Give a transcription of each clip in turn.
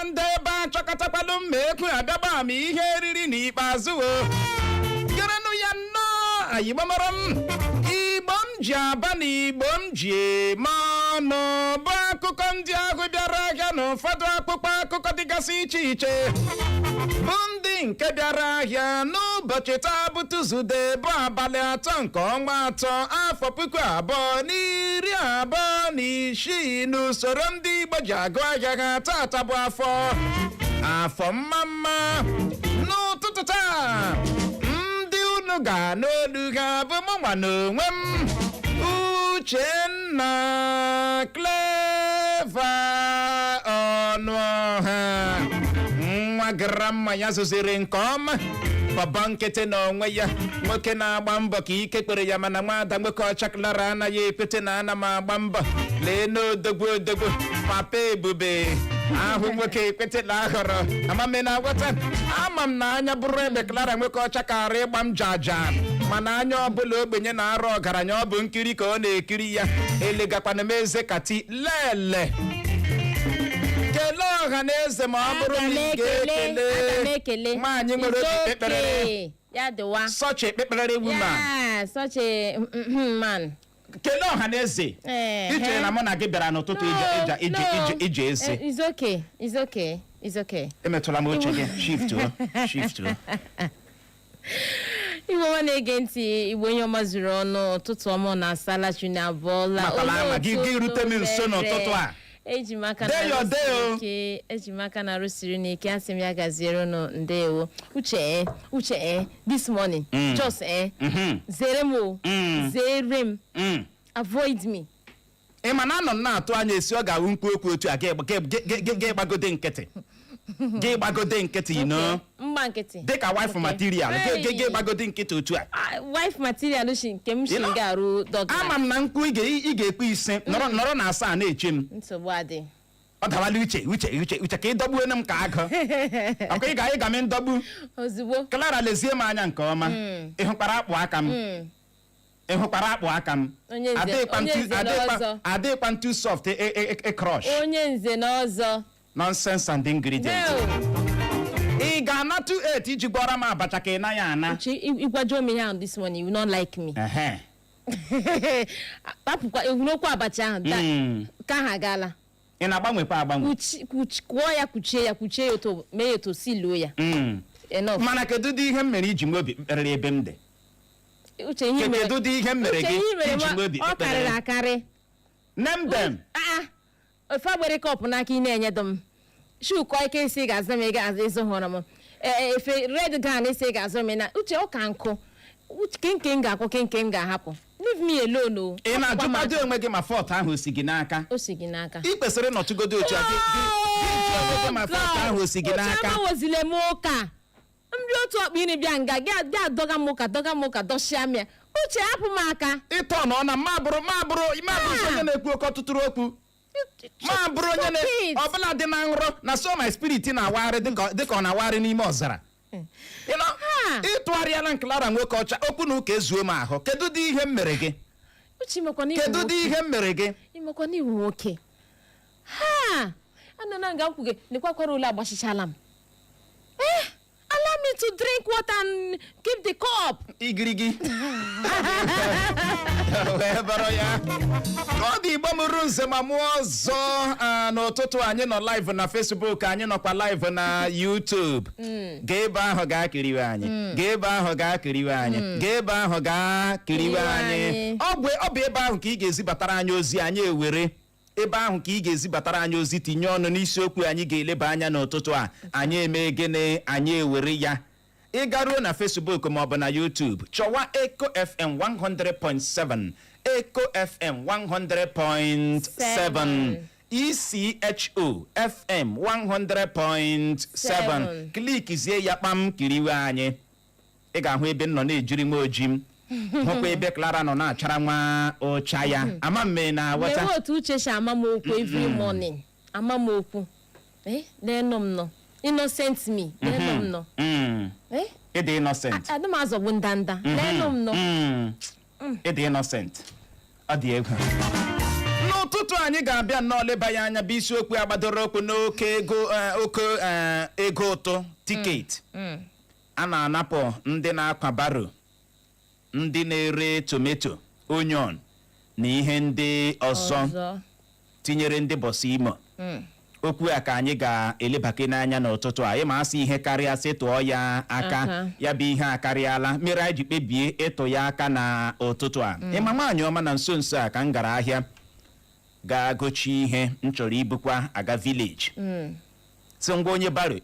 Ndị ebe a chọkọtakwalụ mma ekwu abịagba m ihe eriri n'ikpeazụ o. Gerenụ ya nnọọ, ayigbo mara m, Igbo m ji aba na Igbo m ji eme ọnụ, bụ akụkọ ndị ahụ bịara ahịa na ụfọdụ akpụkpọ akụkọ dịgasị iche iche, bụ ndị nke bịara ahịa n'ụbọchị taa, bụ Tuzdee, bụ abalị 3 nke ọnwa 3, afọ 2026, n'usoro ndị Igbo ji agụ ahịa ha. Tata bụ afọ, afọ mma mma. N'ụtụtụ taa, ndị unu ga-anụ olu ha bụ mụnwa na onwe m, Uchenna Clever Ọnụọha, nwa grandma ya zụziri nke ọma, bọbọ nkịtị na onwe ya, nwoke na-agba mbọ ka ike kpere ya, mana nwada nwoke ọcha Clara anaghị ekwete na ana m agba mbọ. Lee n'odogwu, odogwu papa ebube ahụ, nwoke ekwete na ahọrọ amame na aghọta. Ama m na anya bụrụ egbe, Clara nwoke ọcha kara ịgba m jaja, mana anya ọbụla ogbenye na-arụ ọgaranya, ọ bụ nkiri ka ọ na-ekiri ya. Elegakwana m eze kati lele. Kelee ọha na eze ma ọ bụrụ Aga m na ị ekele, aga m ga-ekele. ekele. Nwaanyị nwere obi It's ekpeperere. okay. Ya dịwa. Such a ekpekperere woman. Yeah, such a man. Kelee ọha na eze. Eh, I chere na mụ na gị bịara n'ụtụtụ ije ije ije ije ije eze? It's okay. It's okay. It's okay. Emetụla m oche gị. Shift o, shift o. Igbo ọma na-ege ntị, Igbo onye ọma zuru ọnụ, ụtụtụ ọma na asalachi na abụọla. Matala Olee ama, otu gị rute m unu nso mere? n'ụtụtụ a. Eji m aka Day your day o. ike, eji m aka na arụsiri n'ike. Asị m ya gaziere unu. Ndewo, Uche. Uche, this morning, just zere m o. Zere m. Avoid me. Ị ma na anọ m na-atụ anya esi ọ ga-awụ mkpu okwu otu a, gị gbagode nkịtị, gị gbagode nkịtị. Okay, mgba nkịtị. Dịka wife material, gị gbagode nkịtị otu a. Ah, wife material shi nke m shi ga-arụ dog. Ama m na mkpu ị ga-ekpu ise nọrọ nọrọ na asaa na-eche m. Nsogbu adị. Ọ dawala. Uche, Uche, Uche, Uche, ka ị dọgbuo m ka agụ ọkwa ị ga m ndọgbu. Ozugbo. Clara, lezie m anya nke ọma. Ị hụkwara akpụ aka m? Ị hụkwara akpụ aka m? Onye nze- Adịghịkwa onye m nze na ọzọ. Adịghịkwa m too soft ị crush. Onye nze na ọzọ. Nonsense and ingredient. No. Ị ga-ana 28 iji gwọrọ m abacha ka ị naghị ana? Uche, ịgwajuo m ihe ahụ this morning, you will not like me. Ehe. Hapụkwa ehurokwu abacha ahụ ka ahụ agaala. Ị na-agbanwekwa agbanwe. Kụọ ya, kuchie ya, kuchie ya otu, mee ya otu siluo ya. Enough. Mana kedu dị ihe m mere iji nwe obi mkperere ebe m dị? Uche, ihe mere Kedu dị ihe m mere Uche, gị ihe mere iji nwe obi ọ karịrị mkperere? akarị. Name them. Ah, ofe agbere cup n'aka ị na-enye dum shukọ ike isi ga-azụ m, ị ga-azụ ịzụ hụrụ m. Ee, efe red gown isi ga-azụ m na Uche, ọ ka nkụ. Uche, kenke m ga-akwụ, kenke m ga-ahapụ. Leave me alone o. Ị na-ajụkwado onwe gị ma fault ahụ o si gị n'aka? O si gị n'aka. Ị kwesịrị ịnọtụgodo otu a gị jụọ onwe gị ma fault ahụ o si gị Uche, n'aka. Agbawozile m ụka nri otu ọkpa iri bịa nga gị gị adọga m ụka, dọga m ụka, dọshịa m ya. Uche, hapụ m aka. Ịtọ nọ na ma bụrụ onye na-ekwu oke ọtụtụrụ okwu, ma bụrụ onye na Stop it. ọbụla dị na nrọ na so my spirit na-awagharị dịka ọ na-awagharị n'ime ọzara. Ha. Ịtụgharịala Clara nwoke ọcha, okwu na ụka ezuo m ahụ. Kedu dị ihe m mere gị? Uche, imekwa na iwu Kedu dị nwoke. ihe m mere gị? Imekwa na iwu nwoke ha anọ na nga nkwuge lekwakwara ole agbachichala m. Allow me to drink water and keep the cup. Igirigi wee bụrụ ya ka ọ dị. Igbo mụrụ nze ma mụọ ọzọ, n'ụtụtụ anyị nọ live na Facebook, anyị nọkwa live na YouTube. Gaa ebe ahụ gaa kiriwe anyị, gaa ebe ahụ gaa kiriwe anyị, gaa ebe ahụ gaa kiriwe kiriwe anyị. Anyị. Ọ bụ ebe ahụ ka ị ga-ezibatara anyị ozi anyị ewere. Ebe ahụ ka ị ga-ezibatara anyị ozi, tinye ọnụ n'isiokwu anyị ga-eleba anya n'ụtụtụ a. Anyị eme gịnị? Anyị ewere ya. Ị garuo na Facebook maọbụ na YouTube, chọwa Eco FM 100.7, Eco FM 100.7, ECHO FM 100.7. Seven. Klikizie ya kpam, kiriwe anyị. Ị ga-ahụ ebe m nọ na-ejiri nwa oji m, hụkwa ebe Clara nọ na-achara nwa ụcha ya. Ama mme na aghọta. Lewe otu Uche si ama m okwu every morning, ama m okwu. Leenụ m nọ, innocent me, leenụ m nọ. Ịdị innocent. Adị m azọgbu ndanda, leenụ m nọ. Ịdị innocent, ọ dị egwu n'ụtụtụ. N'ụtụtụ anyị ga-abịa nnọọ leba ya anya bụ isiokwu a gbadoro okwu n'oke ego, oke ego ụtụ ticket a na-anapụ ndị na-akwa barrow, ndị na-ere tomato, onion na ihe ndị ọzọ, Ọzọ. tinyere ndị bus Imo. Okwu a ka anyị ga-elebake n'anya n'ụtụtụ a. Ịma asị ihe karịa, sị tụọ ya aka. Aka. Ya bụ ihe akarịala mere anyị ji kpebie ịtụ ya aka na ụtụtụ a. Ịma, nwaanyị ọma, na nso nso a ka m gara ahịa gaa gochi ihe m chọrọ ibukwa aga village, si ngwa, onye barrow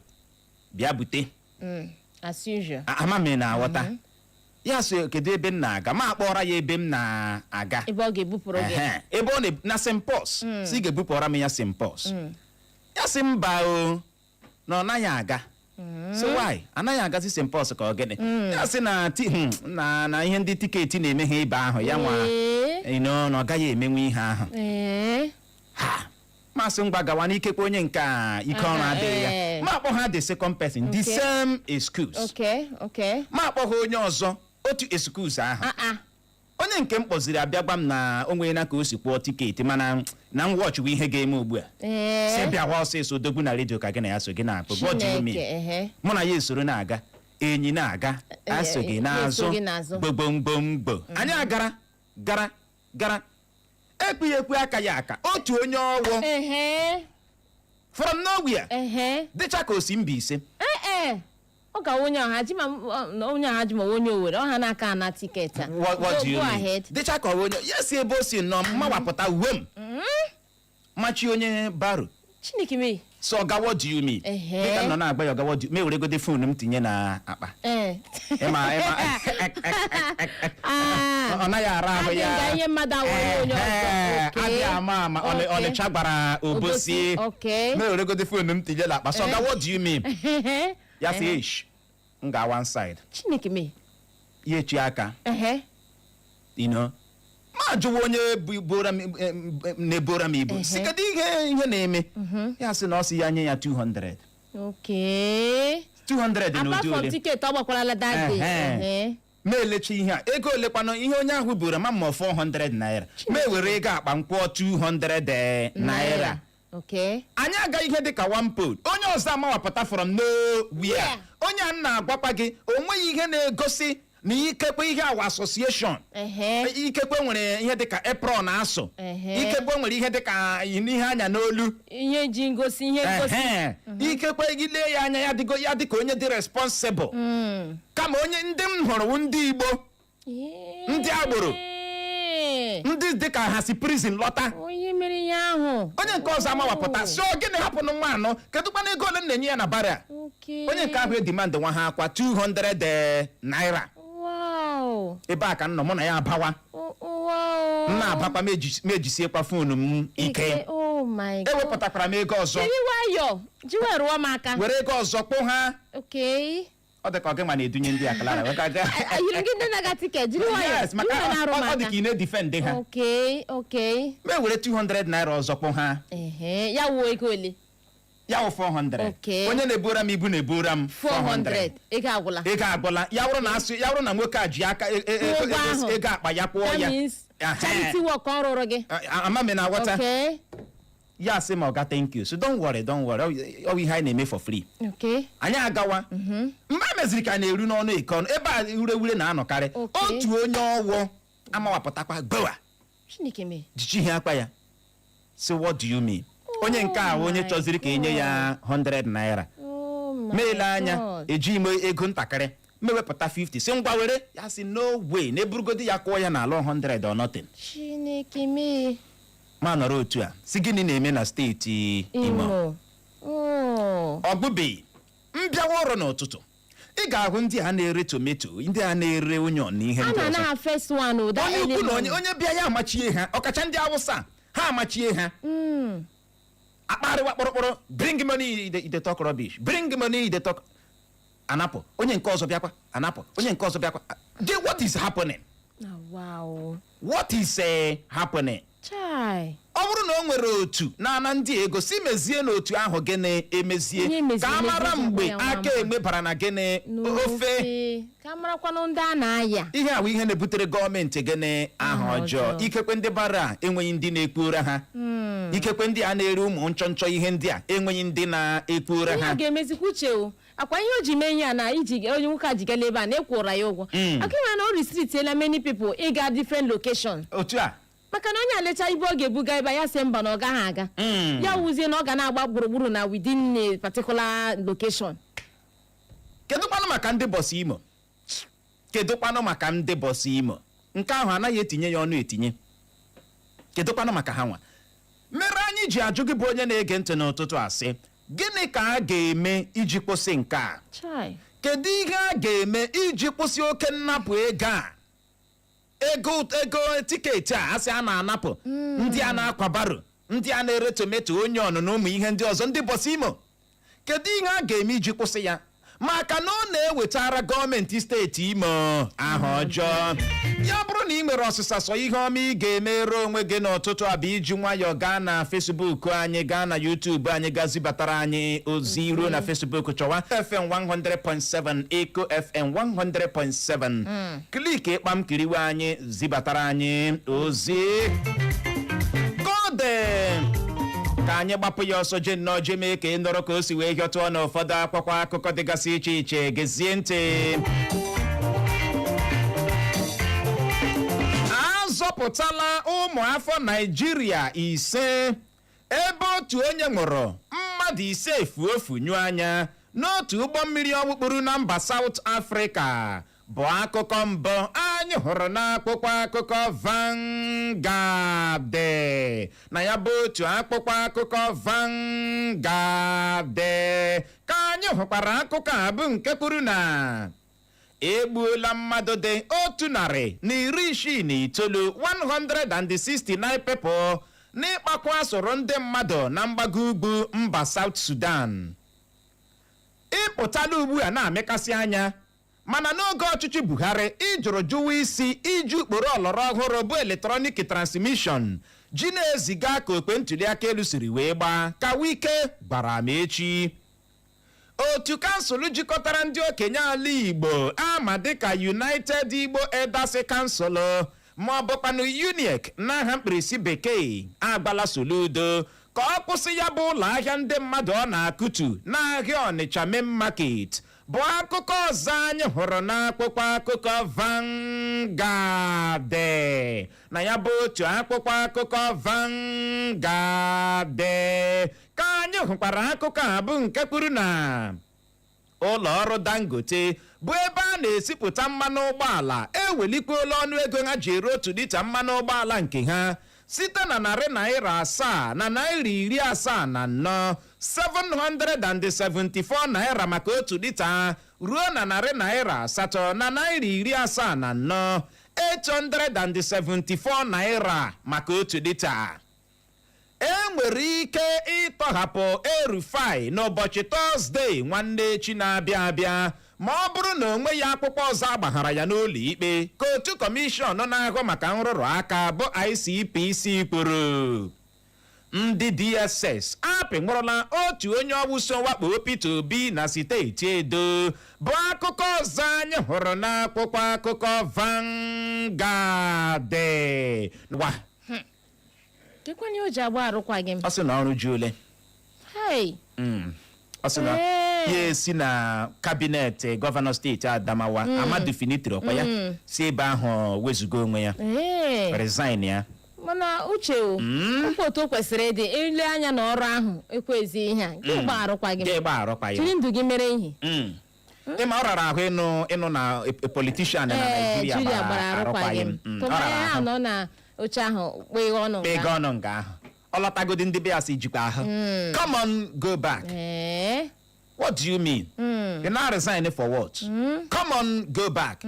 bịa bute. As usual. Ama m na aghọta ya. Sị, kedu ebe m na-aga? Ma akpọrọ ya ebe m na-aga. Ebe ọ ga-ebupụrụ gị. Ehe, ebe ọ na St. Paul's, si ga-ebupụra m ya St. Paul's. Ya sị mba o, na ọ naghị aga. So why anaghị agazi St. Paul's? Ka ọ gịnị? Ya sị na na ihe ndị ticket na-eme ha ebe ahụ ya nwa na ọ gaghị emenwu ihe ahụ. Ha masị, ngwa, gawa n'ikekwe onye nke a ike ọrụ adịghị ya. Ma akpọ ha the second person, the same excuse. Ma akpọ ha onye ọzọ, otu excuse ahụ. Ah ah. Onye nke m kpọziri abịa gwa m na o nweela ka o si kwụọ ticket, mana na m watch bụ ihe ga-eme ugbu a. Si bịawa ọsịsọ, odogwu na redio ka gị na ya so gị na-akpụ. What do you mean? Chineke, ehe. Mụ na ya esoro na-aga, enyi na-aga, aso gị na-eso n'azụ. Gị n'azụ. Gbogbomgbomgbo anyị agara gara gara, ekpughi ekwe aka ya aka otu onye ọwụ from nowhere, dịcha ka o si Mbaise. Ee, ọ ga onye ọha ji ma onye ọha ji ma onye Owere ọha n'aka ana ticket a. What do you Go mean? ahead. Dịcha ka ọ bụ onye ya si ebe o si nọ mmawapụta uwe m machi onye barrow. Chineke mee. So ọga, what do you mean? Dịka m nọ na-agba ya, ọga, what do you me, weregode phone m tinye na akpa. Ịma Ah. ọ naghị ara ahụ Adị ya. nga ihe mmadụ awọrọ onye ọzọ. Ehe, Okay. adị ama ama Ọnịcha gbara Obosi. Okay. Me weregode phone m tinye na akpa. So ọga, what do you mean? Ya sị ish, m ga one side. Chineke mee. Ya echi aka. Ma jụwa onye bora m na-ebora m ibu, si kedu ihe na-eme? Ya sị na ọ sị ya nye ya 200. 200 na Apart ụdị from ole? ticket ọ gbakwarala that day. Ehe. Ma elecha ihe a, ego olekwanụ ihe onye ahụ buru ma 400 naira. Ma ewere ego akpa m kwụọ 200 naira. Anyị agaghị ihe dịka one pole, onye ọzọ amawapụta from nowhere. Onye a m na-agwakwa gị, o nweghị ihe na-egosi na ikekwe ihe awa association. Ikekwe nwere ihe dịka apron asụ. Ikekwe nwere ihe dịka ihe anya n'olu. Ihe ji ngosi, ihe ngosi. Ehe. Ikekwe gị lee ya anya, ya dịgo ya dịka onye dị responsible, kama onye ndị m hụrụ wụ ndị Igbo, ndị agboro, ndị dịka ha si prison lọta. Onye mere ihe ahụ. Onye nke ọzọ amawapụta, si ọ gịnị? Hapụnụ nwa anọ, kedụkwana ego ole m na-enye ya na barrow? Onye nke ahụ e demand nwa ha akwa 200 naira. Ebe a ka m nọ, mụ na ya abawa. M na-abakwa, m ejisiekwa phone m ike. Oh my God. Ewepụtakwara m ego ọzọ. Jiri nwayọọ, ji wee rụọ m aka. Were ego ọzọ kpụ ha. Ọ dị ka ọ gị ma na-edunye ndị a, Clara. Yiri gị ndị na-aga ticket, jiri nwayọọ. Yes, maka Jiri nwayọọ na-arụ m ọ dị aka. ka ị na-e defend ha. Ma ewere 200 naira ọzọ kpụ ha. Ehe, ya wuo ego ole? Ya wụ 400. Onye na-ebura m ibu na-ebura m 400. Ego agwụla. Ego agwụla. Ya wụrụ na asị, ya wụrụ na nwoke a ji aka Kwụọ ụgwọ ahụ. ego akpa ya kwụọ That ya. means Ehe. charity work ọ rụrụ gị. Ama m na aghọta. Ya sị ma, ọga, thank you, so don't worry, don't worry, ọ bụ ihe anyị na-eme for free. Anyị agawa. Mgbe a meziri ka a na-eru n'ọnụ eke ọnụ ebe a ureure na-anọkarị, otu onye ọwụ amawapụtakwa gowa. Chineke mee. Jichi ihe akpa ya, si what do you mean? Onye nke a onye My chọziri ka enye ya 100 naira. Oh my Meele anya God. eji m ego ntakịrị mewepụta 50, si ngwa were ya. Si no way, na eburugodi ya kwụọ ya n'ala 100 or nothing. Chineke mee. Ma nọrọ otu a, si gịnị na-eme na steeti Imo? Imo. Oh. Ọ bụbeghị mbịawa ọrụ n'ụtụtụ, ị ga-ahụ ndị a na-ere tomato, ndị a na-ere onion na ihe A ndị na-ana ọzọ. ha first one o. That Onye ukwu na early onye onye bịa, ya amachie ha, ọkacha ndị Awụsa, ha amachie ha. Akparịwa kpọrọkpọrọ, "Bring money, you dey talk rubbish. Bring money, you dey talk." Anapụ onye nke ọzọ, bịakwa anapụ onye nke ọzọ, bịakwa. What is happening? Ah, wow. What is happening? Chai. Ọ bụrụ na o nwere otu na-ana ndị ego, si mezie n'otu ahụ. Gịnị emezie? Ihe meziri Ka a mara emezi, mgbe ya nwa aka mma. enwe bara na gịnị? Ofe. N'ofe. Ka a marakwanụ ndị a na-aya. Ihe a bụ ihe na-ebutere gọọmenti gịnị? Aha Aha ọjọọ. ọjọọ. Ikekwe ndị bara a enweghị ndị na-ekpu ụra ha. Ikekwe ndị a na-ere ụmụ nchọnchọ ihe ndị a enweghị ndị na-ekpu ụra Ihe ha. a ga-emezikwa, uche o, akwa ihe o ji mee ihe a na iji onye nwoke a jigala ebe a na-ekwụra ya ụgwọ. Aka ịma na o restrictiela many people ịga different location. Otu a. Maka na onye alecha ibe ọ ga-ebuga ebe a, ya sị mba, na ọ gaghị aga. Ya wuzie na ọ ga na-agba gburugburu na within a particular location. Kedụkwanụ maka ndị bus Imo? Kedụkwanụ maka ndị bus Imo? Nke ahụ anaghị etinye ya ọnụ etinye. Kedụkwanụ maka ha nwa? Mere anyị ji ajụ gị bụ onye na-ege ntị n'ụtụtụ asị, gịnị ka a ga-eme iji kwụsị nke a? Chai. Kedu ihe a ga-eme iji kwụsị oke nnapụ ego a, ego ticket a asị a na-anapụ ndị a na-akwa barrow, ndị a na-ere tomato, onye ọnụnụ, ụmụ ihe ndị ọzọ, ndị bus Imo? Kedu ihe a ga-eme iji kwụsị ya? Maka na ọ na-ewetara gọọmenti steeti Imo aha ọjọọ. Ya bụrụ na ị nwere ọsịsa, sọ ihe ọma ị ga-emere onwe gị n'ụtụtụ a bụ iji nwayọọ gaa na Facebook anyị, gaa na YouTube anyị, gaa zibatara anyị ozi. Ruo na Facebook, chọwa FM 100.7, Eko FM 100.7, click ịkpam, kiriwe anyị, zibatara anyị ozi. Kọde ka anyị gbapụ ya ọsọ, jee nnọọ jee mee ka ị nọrọ ka o si wee hịọtụọ n'ụfọdụ akwụkwọ akụkọ dịgasị iche iche. Gezie ntị. Azọpụtala ụmụ afọ Naijiria 5, ebe otu onye nwụrụ, mmadụ 5 efu ofu nyụ anya n'otu ụgbọ mmiri ọkpụkpụrụ na mba South Africa, bụ akụkọ mbụ anyị hụrụ n'akwụkwọ akụkọ Vanguard. Na ya bụ otu akwụkwọ akụkọ Vanguard ka anyị hụkwara akụkọ a bụ nke kwuru na egbuola mmadụ dị 169, 169 people, n'ịkpakwa asụrụ ndị mmadụ na mgbago ugwu mba South Sudan. Ịpụtala ugbu a na-amịkasị anya, mana n'oge ọchịchị Buhari, ịjụrụ jụwa isi iji ụkpụrụ ọlọrọ ọhụrụ bụ electronic transmission ji na-eziga ka okpe ntụliaka elu siri wee gbaa, ka Wike gwara m echi. Otu council jikọtara ndị okenye ala Igbo ama dịka United Igbo Elders Council, ma ọ bụkwanụ UNIEC n'aha mkpirisi bekee, agbala Soludo ka ọ kwụsị ya bụ ụlọ ahịa ndị mmadụ ọ na-akụtu n'ahịa Ọnịcha Main Market, bụ akụkọ ọzọ anyị hụrụ n'akwụkwọ akụkọ Vanguard. Na ya bụ otu akwụkwọ akụkọ Vanguard ka anyị hụkwara akụkọ a bụ nke kwuru na ụlọ ọrụ Dangote, bụ ebe a na-esipụta mmanụ ụgbọala, ewelikwuola ọnụ ego ha ji ere 1 lita mmanụ ụgbọala nke ha site na ₦774, 774 naira maka 1 lita, ruo na ₦874, 874 naira maka 1 lita. E nwere ike ịtọhapụ El-Rufai n'ụbọchị Tọzdee nwanne echi na-abịa abịa, ma ọ bụrụ na o nweghị akwụkwọ ọzọ agbaghara ya n'ụlọ ikpe, ka otu kọmishọn na-ahụ maka nrụrụ aka bụ ICPC kwuru. Ndị DSS apịnwụrụla otu onye ọwụso wakpo Peter Obi na steeti Edo, bụ akụkọ ọzọ anyị hụrụ n'akwụkwọ akụkọ Vanguard. Wa. Kekwana o ji agba arụkwaghị m? Ọ sị na ọrụ ji ole. Hei. Ọ sị na ya esi na cabinet gọvanọ steeti Adamawa, Amadu Fintiri, ọkwa ya si ebe ahụ wezuga onwe ya, resign ya. Mana uche o, okwu otu o kwesịrị ịdị, ile anya na ọrụ ahụ ekwezi ihe a gị gba arụkwaghị m. Ga-egba arụkwaghị. Jiri ndụ gị mere ihe. Ịma ọ rara ahụ ịnụ na a politician na Ee, Naijiria Julia gbara gbara arụkwaghị arụkwaghị m. m. Ọ Tụma rara ya ahụ. nọ na oche ahụ kpee ọnụ Kpee nga. ọnụ nga ahụ, ọ lọtagodi, ndị be ya si jikwa ahụ, "Come on, go back." What do you mean? You now resign for what? Come on, go back.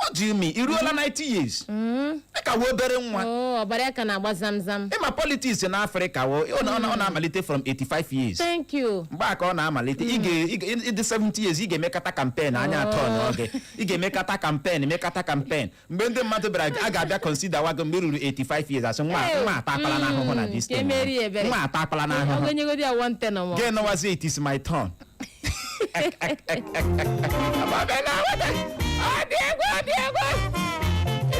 What do you mean? I ruola 90 years, ị ka wee obere nwa. Oh, ọbara ya ka na-agba zamzam. Ịma politics na Afrịka wo, ọ na-amalite from 85 years. Thank you. Mgbe a ka ọ na-amalite. Ịdị 70 years, ị ga-emekata campaign anya atọ n'oge, ị ga-emekata campaign, mekata campaign. Mgbe ndị mmadụ bịara, a ga-abịa consider wago mgbe ị ruru 85 years, asị nwa nwa ata akpala n'ahụhụ na this Ka thing. emeri ebere. Nwa ata akpala Ọ n'ahụhụ. ga-enyegodi ya one ten ọmọ. Gị nọwazi, "It is my turn." Ọ dị egwu, ọ dị egwu.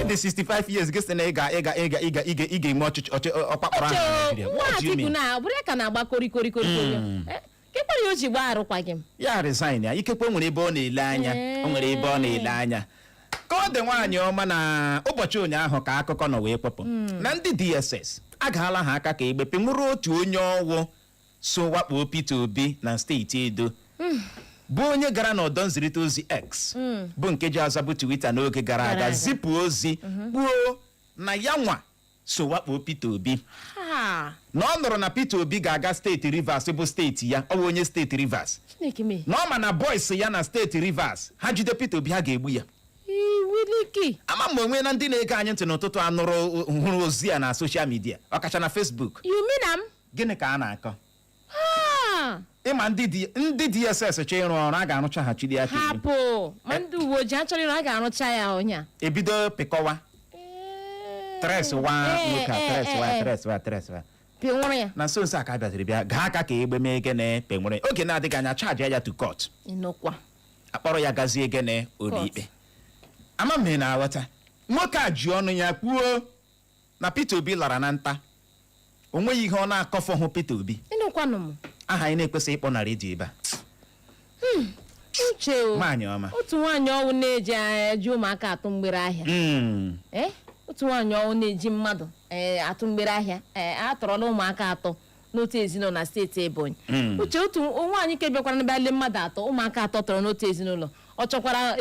Ịdị 65 years, gị sị na ị ga ị ga ị ga ị ga ị ga ị ga-eme ọchịchị ọkpakpọrọ ahụ na Nigeria. Uche, nwa What do you Atiku mean? na ọ bụrụ ya ka na-agba korikorikori. Kekwara ya o ji gbaa arụkwaghị m? Ya resign ya. Ikekwe o nwere ebe ọ na-ele anya, o nwere ebe ọ na-ele anya. Ka ọ dị, nwaanyị ọma, na ụbọchị ụnyaahụ ka akụkọ nọ wee kpọpụ na ndị DSS agaala ha aka ka egbe nwụrụ otu onye ọwụ so wakpo Peter Obi na steeti Edo, bụ onye gara n'ọdọ nzirịta ozi X, bụ nke ji azabụ Twitter n'oge gara aga, aga. zipụ ozi kpuo na ya nwa so wakpo Peter Obi, Ha! na ọ nụrụ na Peter Obi ga-aga steeti Rivers, bụ steeti ya, ọ bụ onye steeti Rivers, Chineke mee. na ọ ma na boys ya na steeti Rivers, ha jide Peter Obi, ha ga-egbu ya. Iwiliki. Ama m onwe na ndị na-ege anyị ntị n'ụtụtụ a nụrụ, hụrụ ozi a na social media, ọkacha na Facebook. You mean am? Gịnị ka a na-akọ? Ha! Ịma ndị DSS chọọ ịrụ ọrụ, a ga-arụchaghachiri aka elu. Hapụ ma ndị uwe ojii ha chọrọ ịrụ, a ga-arụcha ya ọnya. Ebido pịkọwa tres wa nwoke a, tres wa, tres wa, tres wa. Pịnwụrụ ya. Na nso nso a ka a bịaziri bịa gaa aka ka egbe mee gịnị? Penwere oge na-adịghị anya, charge ya to court. Ịnụkwa. Akpọrọ ya gazie gịnị? Ụlọikpe. Ama m na aghọta, nwoke a ji ọnụ ya kwuo na Peter Obi lara na nta, o nweghị ihe ọ na-akọfọ hụ Peter Obi. Ịnụkwanụ m. Aha anyị na-ekwesịghị ịkpọ na redio ebe a. Uche o. Nwaanyị ọma. Otu nwaanyị ọwụ na-eji eji ụmụaka atụ mgbere ahịa. Ee, otu nwaanyị ọwụ na-eji mmadụ atụ mgbere ahịa, atọrọla ụmụaka atọ n'otu ezinụlọ na steeti Ebonyi. Uche, otu nwaanyị ke bịakwara n'ebe lee mmadụ atọ, ụmụaka atọ tọrọ n'otu ezinụlọ, ọ chọkwara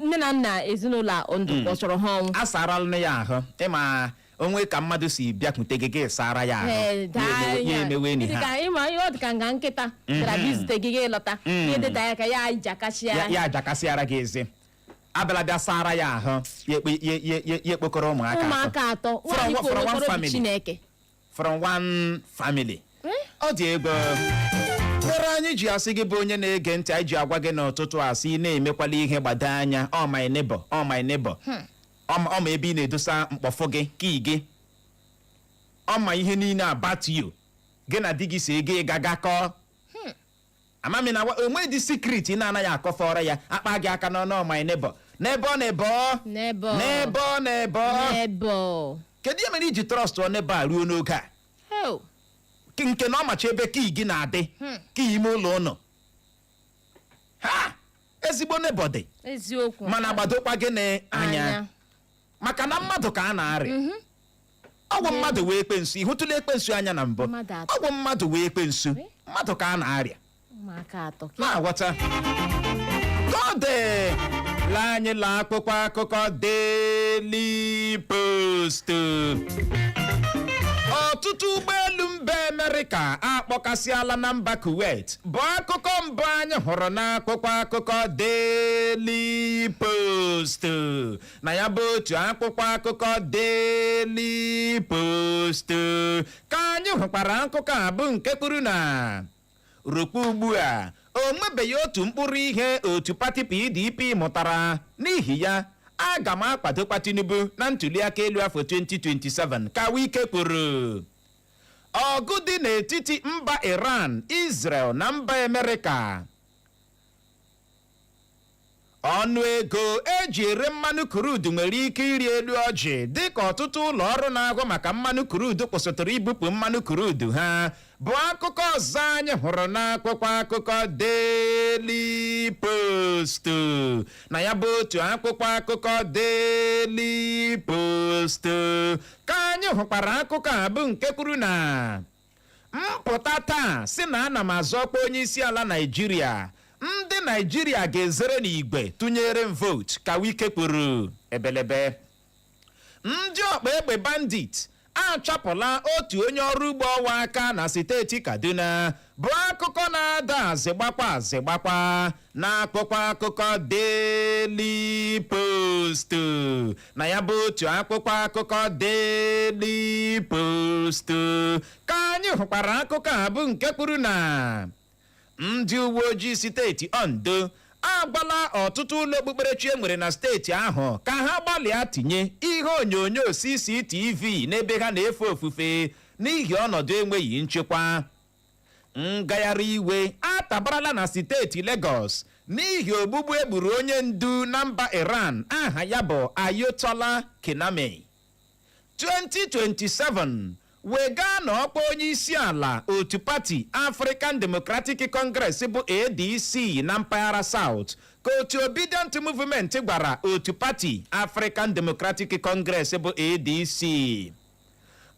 nne na nna ezinụlọ a ndụ, ka ọ chọrọ ha ọnwụ? A sarala ya ahụ. Ịma onwe ka mmadụ si bịakwute gị, gị sara ya ahụ. Ee, daa. Ya emewe enyi Dị ha. ka ịma ihe ọ dị ka nga nkịta bịara bịa izute gị, gị lọta, ya edeta ya ka ya jakashịa. Ya ajakasịara gị eze, abịala bịa sara ya ahụ, ya ya ekpokọrọ ụmụaka atọ. Ụmụaka atọ. From nwaanyị from one kwuru obi family. Chineke. From one family. Eh? Ọ dị ego mere anyị ji asị gị bụ onye na-ege ntị, anyị ji agwa gị n'ụtụtụ, asị ị na-emekwala ihe, gbado anya. Ọ my neighbor, ọ my neighbor, ọ ma ebe ị na-edosa mkpọfụ gị ka ị gị, ọ ma ihe niile about you. Gị na di gị si ego ịga gakọọ amami na onwe dị secret ị na-anaghị akọfọrọ ya, akpa gị aka n'ọnụ. Ọ my neighbor, n'ebe ọ na-ebe ọ. N'ebe ọ. N'ebe ọ na-ebe ọ. N'ebe ọ. Kedu ihe mere iji trust ọ n'ebe a ruo n'oge a? Hell. Nke na ọ macha ebe kii gị na-adị, kii ime ụlọ ụnọ ha. Ezigbo neighbor dị. Eziokwu. Mana gbadokwa gị na anya, Anya. maka na mmadụ ka a na-arịa. Ọgwụ mmadụ wee ekpensu, ịhụtụla ekpensu anya na mbụ? Mmadụ atọ. Ọgwụ mmadụ wee ekpensu. Eh? Mmadụ ka a na-arịa. Ụmụaka atọ. Na-aghọta ka ọ dị. Lee anyị la akwụkwọ akụkọ Daily Post. Ọtụtụ ụgbọelu mba Amerịka akpọkasịala na mba Kuwait, bụ akụkọ mbụ anyị hụrụ n'akwụkwọ akụkọ Daily Post. Na ya bụ otu akwụkwọ akụkọ Daily Post ka anyị hụkwara akụkọ a, bụ nke kwuru na rukwa ugbu a, o nwebeghị otu mkpụrụ ihe otu pati PDP mụtara, n'ihi ya aga m akwadokwa Tinubu na ntuliaka elu afọ 2027, ka Wike kwuru. Ọgụ dị n'etiti mba Iran, Israel na mba Amerịka, ọnụ ego eji ere mmanụ crude nwere ike ịrị elu ọjị, dịka ọtụtụ ụlọ ọrụ na-ahụ maka mmanụ crude kwụsịtụrụ ibupụ mmanụ crude ha, bụ akụkọ ọzọ anyị hụrụ n'akwụkwọ akụkọ Daily Post. Na ya bụ otu akwụkwọ akụkọ Daily Post ka anyị hụkwara akụkọ a, bụ nke kwuru na mpụta taa si na ana m azọkwa onye isi ala Naijiria, ndị Naijiria ga-ezere n'igwe tụnyere m vote, ka Wike kwuru. Ebelebe ndị ọkpa egbe bandit Achapụla otu onye ọrụ ugbo ọwa aka na steeti Kaduna, bụ akụkọ na-ada azịgbakwa azịgbakwa na akwụkwọ akụkọ Daily Post. Na ya bụ otu akwụkwọ akụkọ Daily Post ka anyị hụkwara akụkọ a, bụ nke kwuru na ndị uwe ojii steeti Ondo agwala ọtụtụ ụlọ okpukperechi e nwere na steeti ahụ ka ha gbalịa tinye ihe onyonyo CCTV n'ebe ha na-efe ofufe n'ihi ọnọdụ enweghị nchekwa. Ngagharị iwe atabarala na steeti Lagos n'ihi ogbugbu egburu onye ndu na mba Iran aha ya bụ Ayatollah Khamenei. 2027 wega n'ọkwa onye isi ala otu pati African Democratic Congress bụ ADC na mpaghara South, ka otu Obedient Movement gwara otu pati African Democratic Congress bụ ADC.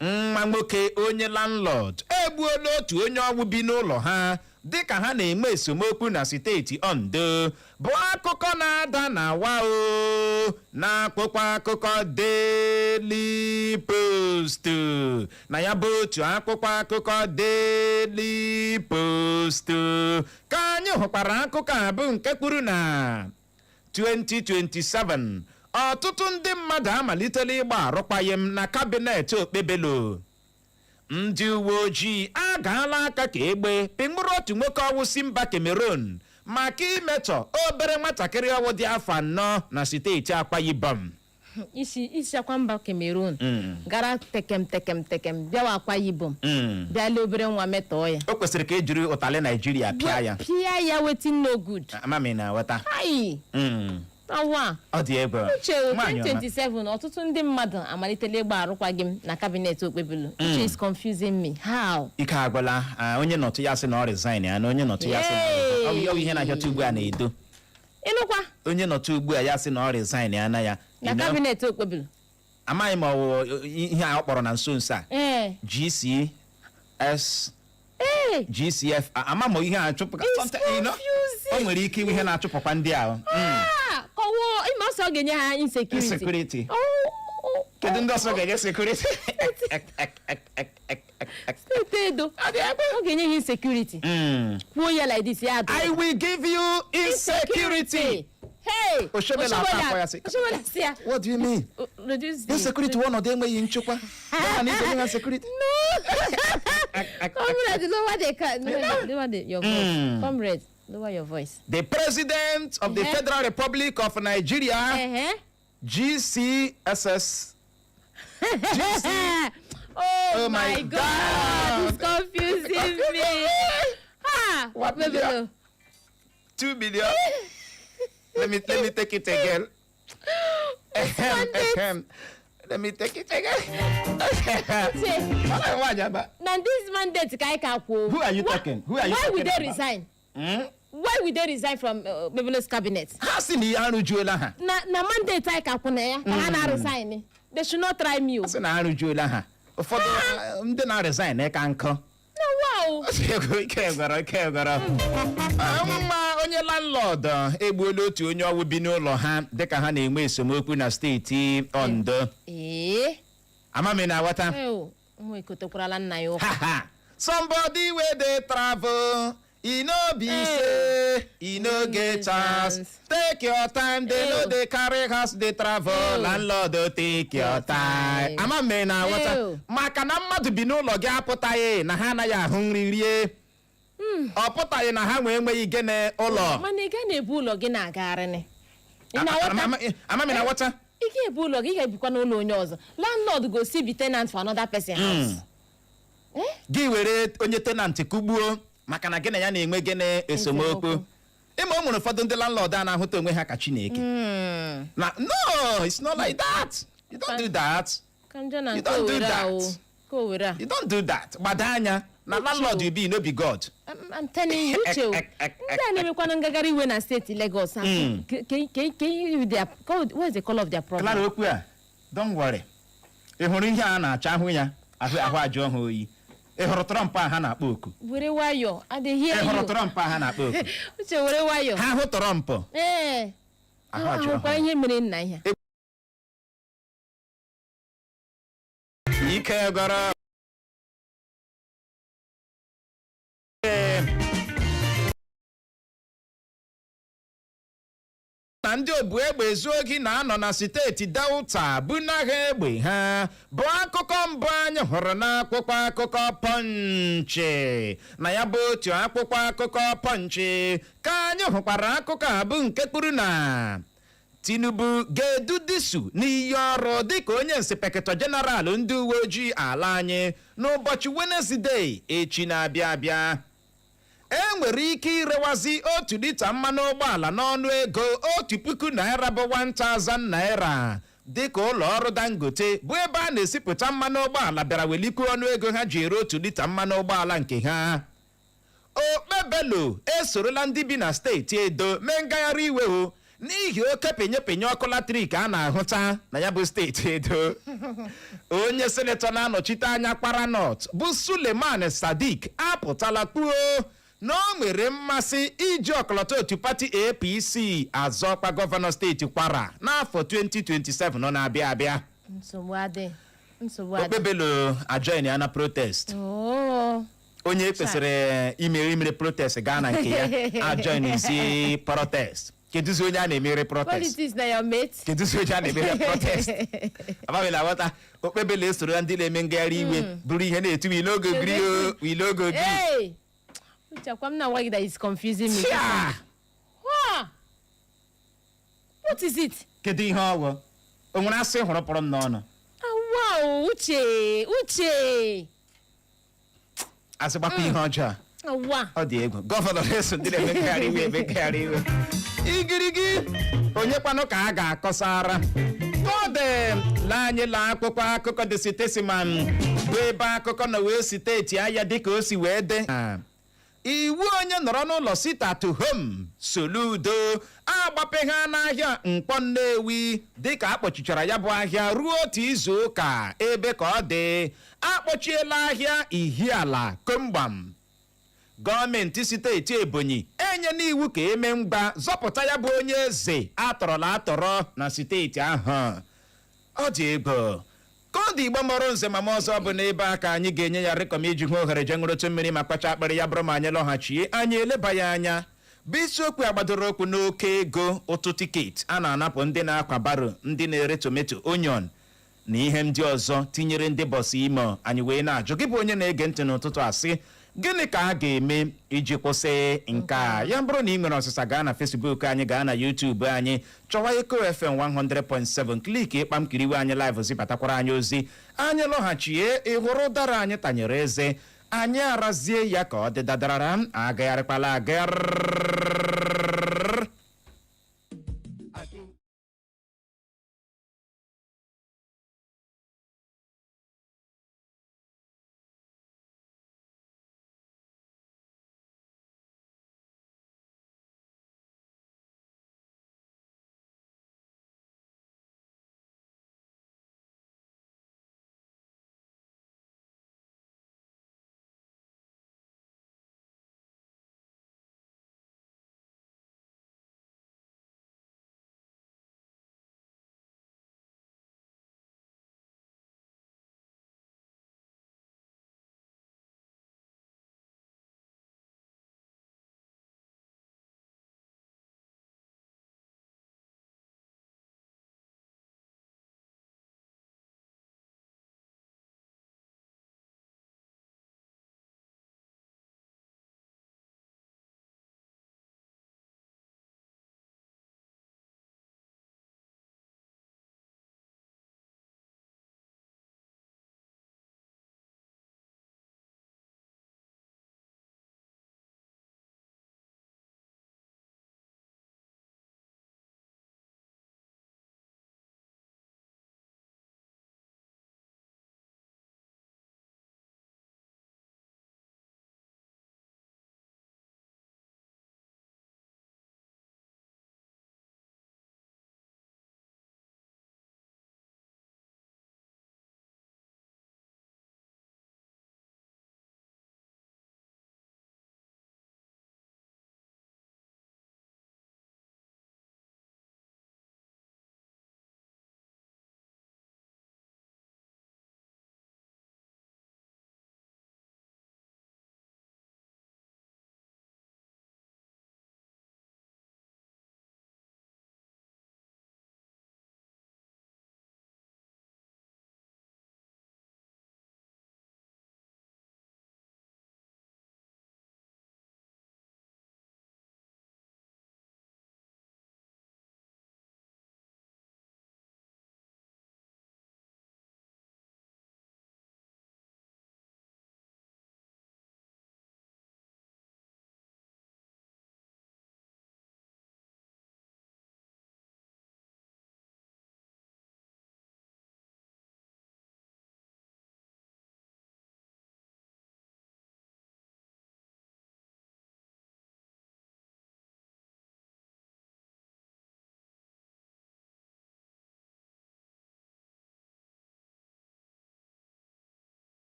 Nwa nwoke onye landlord egbuola otu onye ọgwụ bi n'ụlọ ha dịka ha na-enwe esemokwu na steeti Ondo, bụ akụkọ na-ada na wa o na akwụkwọ akụkọ Daily Post. Na ya bụ otu akwụkwọ akụkọ Daily Post ka anyị hụkwara akụkọ a, bụ nke kwuru na 2027, ọtụtụ ndị mmadụ amalitela ịgba arụkwaghịm na cabinet Okpebholo. Ndị uwe ojii agaala aka ka egbe pịnwụrụ otu nwoke ọwụ si mba Cameroon maka imetọ obere nwatakịrị ọwụ dị afọ 4 na steeti Akwa Ibom. Isi akwa mba Cameroon gara tekem tekem tekem bịawa Akwa Ibom, bịa lee obere nwa, metọọ ya. O kwesịrị ka e jiri ụtalị Naijiria pịa ya. Pịa ya, wetin no good. Amami na ghọta. Ai, awa. Ọ dị egwu. Uche, Nwaanyị ọma. 2027, ọtụtụ ndị mmadụ amalitela ịgba arụkwaghịm na cabinet Okpebholo. Uche is confusing me, how? Ike agwụla. Onye nọtụ ya sị na ọ resign ya, na onye nọtụ ya sị na ọ resign. Ọ bụ ihe na-ahịọta ugbu a na-edo. Ịnụkwa? Onye nọtụ ugbu a ya sị na ọ resign ya na ya. Na You know? cabinet Okpebholo. Amaghị m ọwụ ihe a ọ kpọrọ na nso nso a GCS GCF, ama m ihe a chụpụ It's something. Confusing. O nwere ike iwe ihe na-achụpụkwa ndị ahụ. Ah, kọwaa ịma ọsọ ọ ga-enye ha insecurity. Insecurity. Oh. Kedu ndị ọsọ ga-enye security? Steeti Edo, ọ ga-enye ha insecurity. Kwuo ya like this, ya adụ. I will give you insecurity. Hey! Oshiomhole ata akwa ya sị, Oshiomhole sị ya, "What do you mean?" Reduce the Insecurity wụ ọnọdụ enweghị nchekwa. Ya na ị ga-enye ha security. Comrade, lower the car. Lower your voice. Comrade, lower your voice. The president of the Federal Republic of Nigeria, GCSS GC Oh, Oh my my God, God. it's confusing me. Ah, What Okpebholo. million? 2 million. Let me take it again. Ahem, ahem. Let me take it again. Say, na this mandate ka anyị ka kwuo. Who are you talking? Who are you Why would talking they about? resign? Why would they resign from Okpebholo's cabinet? Ha sị na ihe arụjuola ha. Na mandate anyị ka kwụ na ya ka ha na-resign. They should not try me o. Ha sị na arụjuola ha. Ụfọdụ ndị na-resign ka nkụ. Na wow. Ike gwara, ike gwara. Nwa onye landlord egbuola otu onye ọwụ bi n'ụlọ ha dịka ha na-enwe esemokwu na steeti Ondo. Amami na aghọta. Ew, nwa ekotekwarala nna ya ụka. Ha ha. Somebody wey dey travel, e no be say e no get chance. Take your time, they no dey carry house dey travel. Ew. Landlord o, take your time. Time. Ama m na aghọta. Ew. Maka na mmadụ bi n'ụlọ gị apụtaghị na ha anaghị ahụ nri rie. Ọ pụtaghị na ha nwee enweghị gịnị ụlọ. Mana ị ga na-ebu ụlọ gị na-agagharị. Ị na-aghọta? Ama m na aghọta. Ị ga-ebu ụlọ gị, ị ga-ebikwa n'ụlọ onye ọzọ. Landlord go still be tenant for another person house. Gị were onye tenant kụgbuo maka na gị na ya na-enwe gịnị? Esemokwu. Esemokwu. Ịma o nwere ụfọdụ ndị landlord a na-ahụta onwe ha ka Chineke. Na no, it's not like that. You don't do that. Ka njọ na You nke don't do Owere a that. o. Nke Owere a. You don't do that. Gbado anya na landlord you be no be God. I'm telling you, Uche o. Ndị a na-emekwanụ ngagharị iwe na steeti Lagos. What is the color of their problem? Clara, okwu a, don't worry. Ị hụrụ ihe a na-achọ ahụ ya ahụ ahụ ajụọ ha oyi. Ị hụrụ Trump a ha na-akpọ oku? Were nwayọ, I dey hear Ị hụrụ you. Trump a ha na-akpọ oku? Uche, were nwayọ. Ha hụ Trump, ahụ ajụọ ha. Ahụkwa ihe mere nna ihe. Ike. Ike gwara na ndị obu egbe ezu ohi na-anọ na steeti Delta bunaha egbe ha, bụ akụkọ mbụ anyị hụrụ n'akwụkwọ akụkọ Punch. Na ya bụ otu akwụkwọ akụkọ Punch ka anyị hụkwara akụkọ a, bụ nke kwuru na Tinubu ga-edu Disu n'iyi ọrụ dịka onye inspector general ndị uwe ojii ala anyị n'ụbọchị Wenezdee echi na-abịa abịa. E nwere ike irewazi 1 lita mmanụ ụgbọala n'ọnụ ego ₦1,000, bụ 1000 naira, dịka ụlọ ọrụ Dangote, bụ ebe a na-esipụta mmanụ ụgbọala, bịara welikwu ọnụ ego ha ji ere 1 lita mmanụ ụgbọala nke ha. Okpebelo esorola ndị bi na steeti Edo mee ngagharị iwe o n'ihi oke penye ọkụ latrik a na-ahụta na ya bụ steeti Edo. Onye senator na-anọchite anya Kwara North, bụ Suleman Sadiq, apụtala kwuo na o nwere mmasị iji ọkọlọtọ otu pati APC azọkwa gọvanọ steeti Kwara n'afọ 2027 ọ na-abịa abịa. Nsogbu adị, nsogbu adị. Okpebelo ajoin ya na protest. Oo. Onye kwesịrị imere imere protest gaa na nke ya ajoin si protest. Kedụzi onye a na-emere protest? Politics na your mate. Kedụzi onye a na-emere protest? Abamila ghọta. Okpebelo esoro ya ndị na-eme ngagharị iwe, bụrụ ihe na-etu "We no go gree o, we no go gree." Hey! Uche, akwa m na-agwa gị that is confusing me. Tia! Wah! What is it? Kedu ihe ọgwụ o nwere asị hụrụ pụrụ m n'ọnụ? Ah, wow, Uche, Uche. Asị gbakwa ihe ọjọọ. Ah, wow. Ọ dị egwu. Gọvanọ na-eso ndị na-eme ngagharị iwe eme ngagharị iwe. Igirigi onye kwanụ ka a ga-akọsara? Ọ dị lee anyị lee akwụkwọ akụkọ The Statesman, bụ ebe akụkọ nọ wee steeti aya dịka o si wee dị. Iwu onye nọrọ n'ụlọ, sit at home, Soludo agbapeghị n'ahịa Mkpọ Nnewi dịka akpọchichara ya bụ ahịa ruo otu izu ụka. Ebe ka ọ dị, akpọchiela ahịa Ihiala komgbam. Gọọmenti steeti Ebonyi enye n'iwu ka eme mgba zọpụta ya bụ onye eze atọrọla atọrọ na steeti ahụ. Ọ dị egwu ka ọ dị. Igbo mọrọ nze ma m ọzọ, bụ n'ebe a ka anyị ga-enye ya rịkọm iji hụ ohere je ṅụrụtụ mmiri ma kpacha akpịrị. Ya bụrụ ma anyị lọghachie, anyị eleba ya anya, bụ isiokwu agbadoro okwu n'oke ego ụtụ tiketi a na-anapụ ndị na-akwa barrow, ndị na-ere tomato, onion na ihe ndị ọzọ, tinyere ndị bọs imo. Anyị wee na-ajụ gị bụ onye na-ege ntị n'ụtụtụ asị, gịnị ka a ga-eme iji kwụsị nke a? Ya bụrụ na ị nwere ọsịsa, gaa na Facebook anyị, gaa na YouTube anyị, chọwa Eko FM 100.7, click ịkpam kiriwe anyị live, zibatakwara anyị ozi. Anyị lọghachie, ị hụrụ ụdara anyị tanyere eze, anyị arazie ya ka ọ dị dadarara. Agagharịkwala agagharị.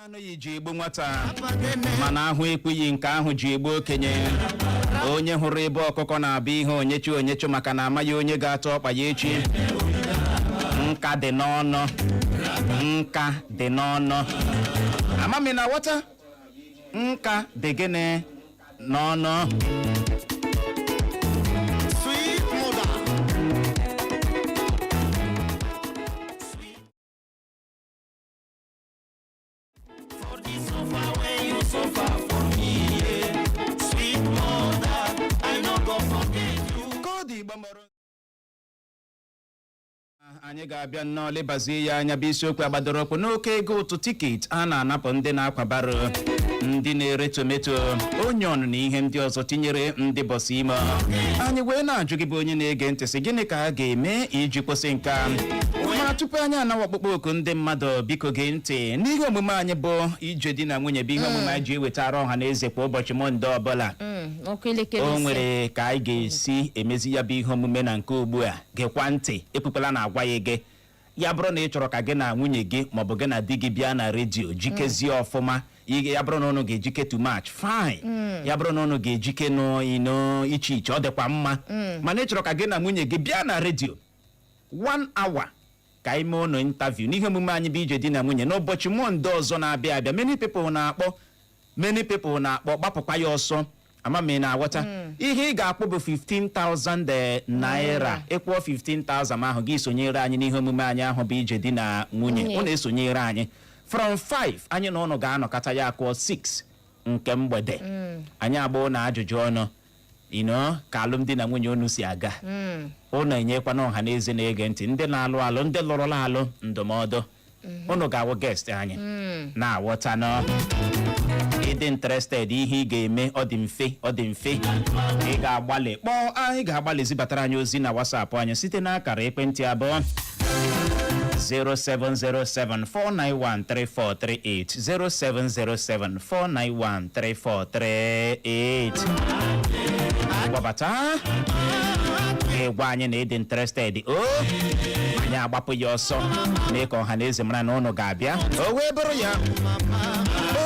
Anụghị ji egbu nwata, mana ahụ ekweghị nke ahụ ji egbu okenye. Onye hụrụ ebe ọkụkọ na-abụ ihe onyechu onyechu, maka na amaghị onye ga-atụ ọkpa ya echi. Nka dị n'ọnụ, nka dị n'ọnụ. Amami na ghọta, nka dị gịnị n'ọnụ. Sweet mother. For the suffer when you suffer for me, yeah. Sweet mother, I no go forget you. Koodu Igbo mụrụ anyị ga-abịa nnọọ lebazie ya anya bụ isiokwu agbadoro ụkwụ n'oke ego ụtụ ticket a na-anapụ ndị na-akwa barrow, ndị na-ere tomato, onion na ihe ndị ọzọ, tinyere ndị bus ime. Anyị wee na-ajụ gị bụ onye na-ege ntị sị, gịnị ka a ga-eme iji kwụsị nke a? Ma tupu anyị anawa ọkpụkpọ oku ndị mmadụ, biko gee ntị n'ihe omume anyị bụ Ije Di na Nwunye, bụ ihe omume anyị ji ewetara ọha na eze kwa ụbọchị Mọnde ọbụla. Ọkụ elekere O 5. nwere ka anyị ga-esi emezi ya bụ ihe omume na nke ugbu a. Gekwa ntị, ekwukwala na agwa ya gị. Ya bụrụ na ị chọrọ ka gị na nwunye gị maọbụ gị na di gị bịa na redio, jikezie ọfụma. Ya bụrụ na ụnụ ga-ejike to match, fine. Ya bụrụ na ụnụ ga-ejike n'ino iche iche, ọ dịkwa mma. Mana ị chọrọ ka gị na nwunye gị bịa na redio one hour ka anyị mee ụnụ interview n'ihe omume anyị bụ Ije Di na Nwunye n'ụbọchị Mọnde ọzọ na-abịa abịa, many people na-akpọ, many people na-akpọ, gbapụkwa ya ọsọ. Ama m ị na-aghọta. Ihe ị ga-akpọ bụ 15,000 naira. Ịkwụọ 15,000 ahụ, gị sonyere anyị n'ihe omume anyị ahụ bụ Ije Di na Nwunye. Nwunye. Ụnụ esonyere anyị from 5, anyị na ụnụ ga-anọkọta ya akụọ 6 nke mgbede. Anyị agba ụnụ ajụjụ ọnụ ino ka alụmdi na nwunye unu si aga. Ụnụ enyekwana ọha na eze na-ege ntị, ndị na-alụ alụ, ndị lụrụla alụ, ndụmọdụ. Ụnụ ga-awụ guest anyị na-aghọta nọ. Ịdị interested, ihe ị ga-eme, ọ dị mfe, ọ dị mfe. Ị ga-agbalị kpọọ anyị, ga-agbalị zibatara anyị ozi na WhatsApp anyị site n'akara ekwentị abụọ: 07074913438, 07074913438. Gbabata, ịgwa anyị na ịdị interested o, anyị agbapụ ya ọsọ mee ka ọha na eze mara na ụnụ ga-abịa. O wee bụrụ ya,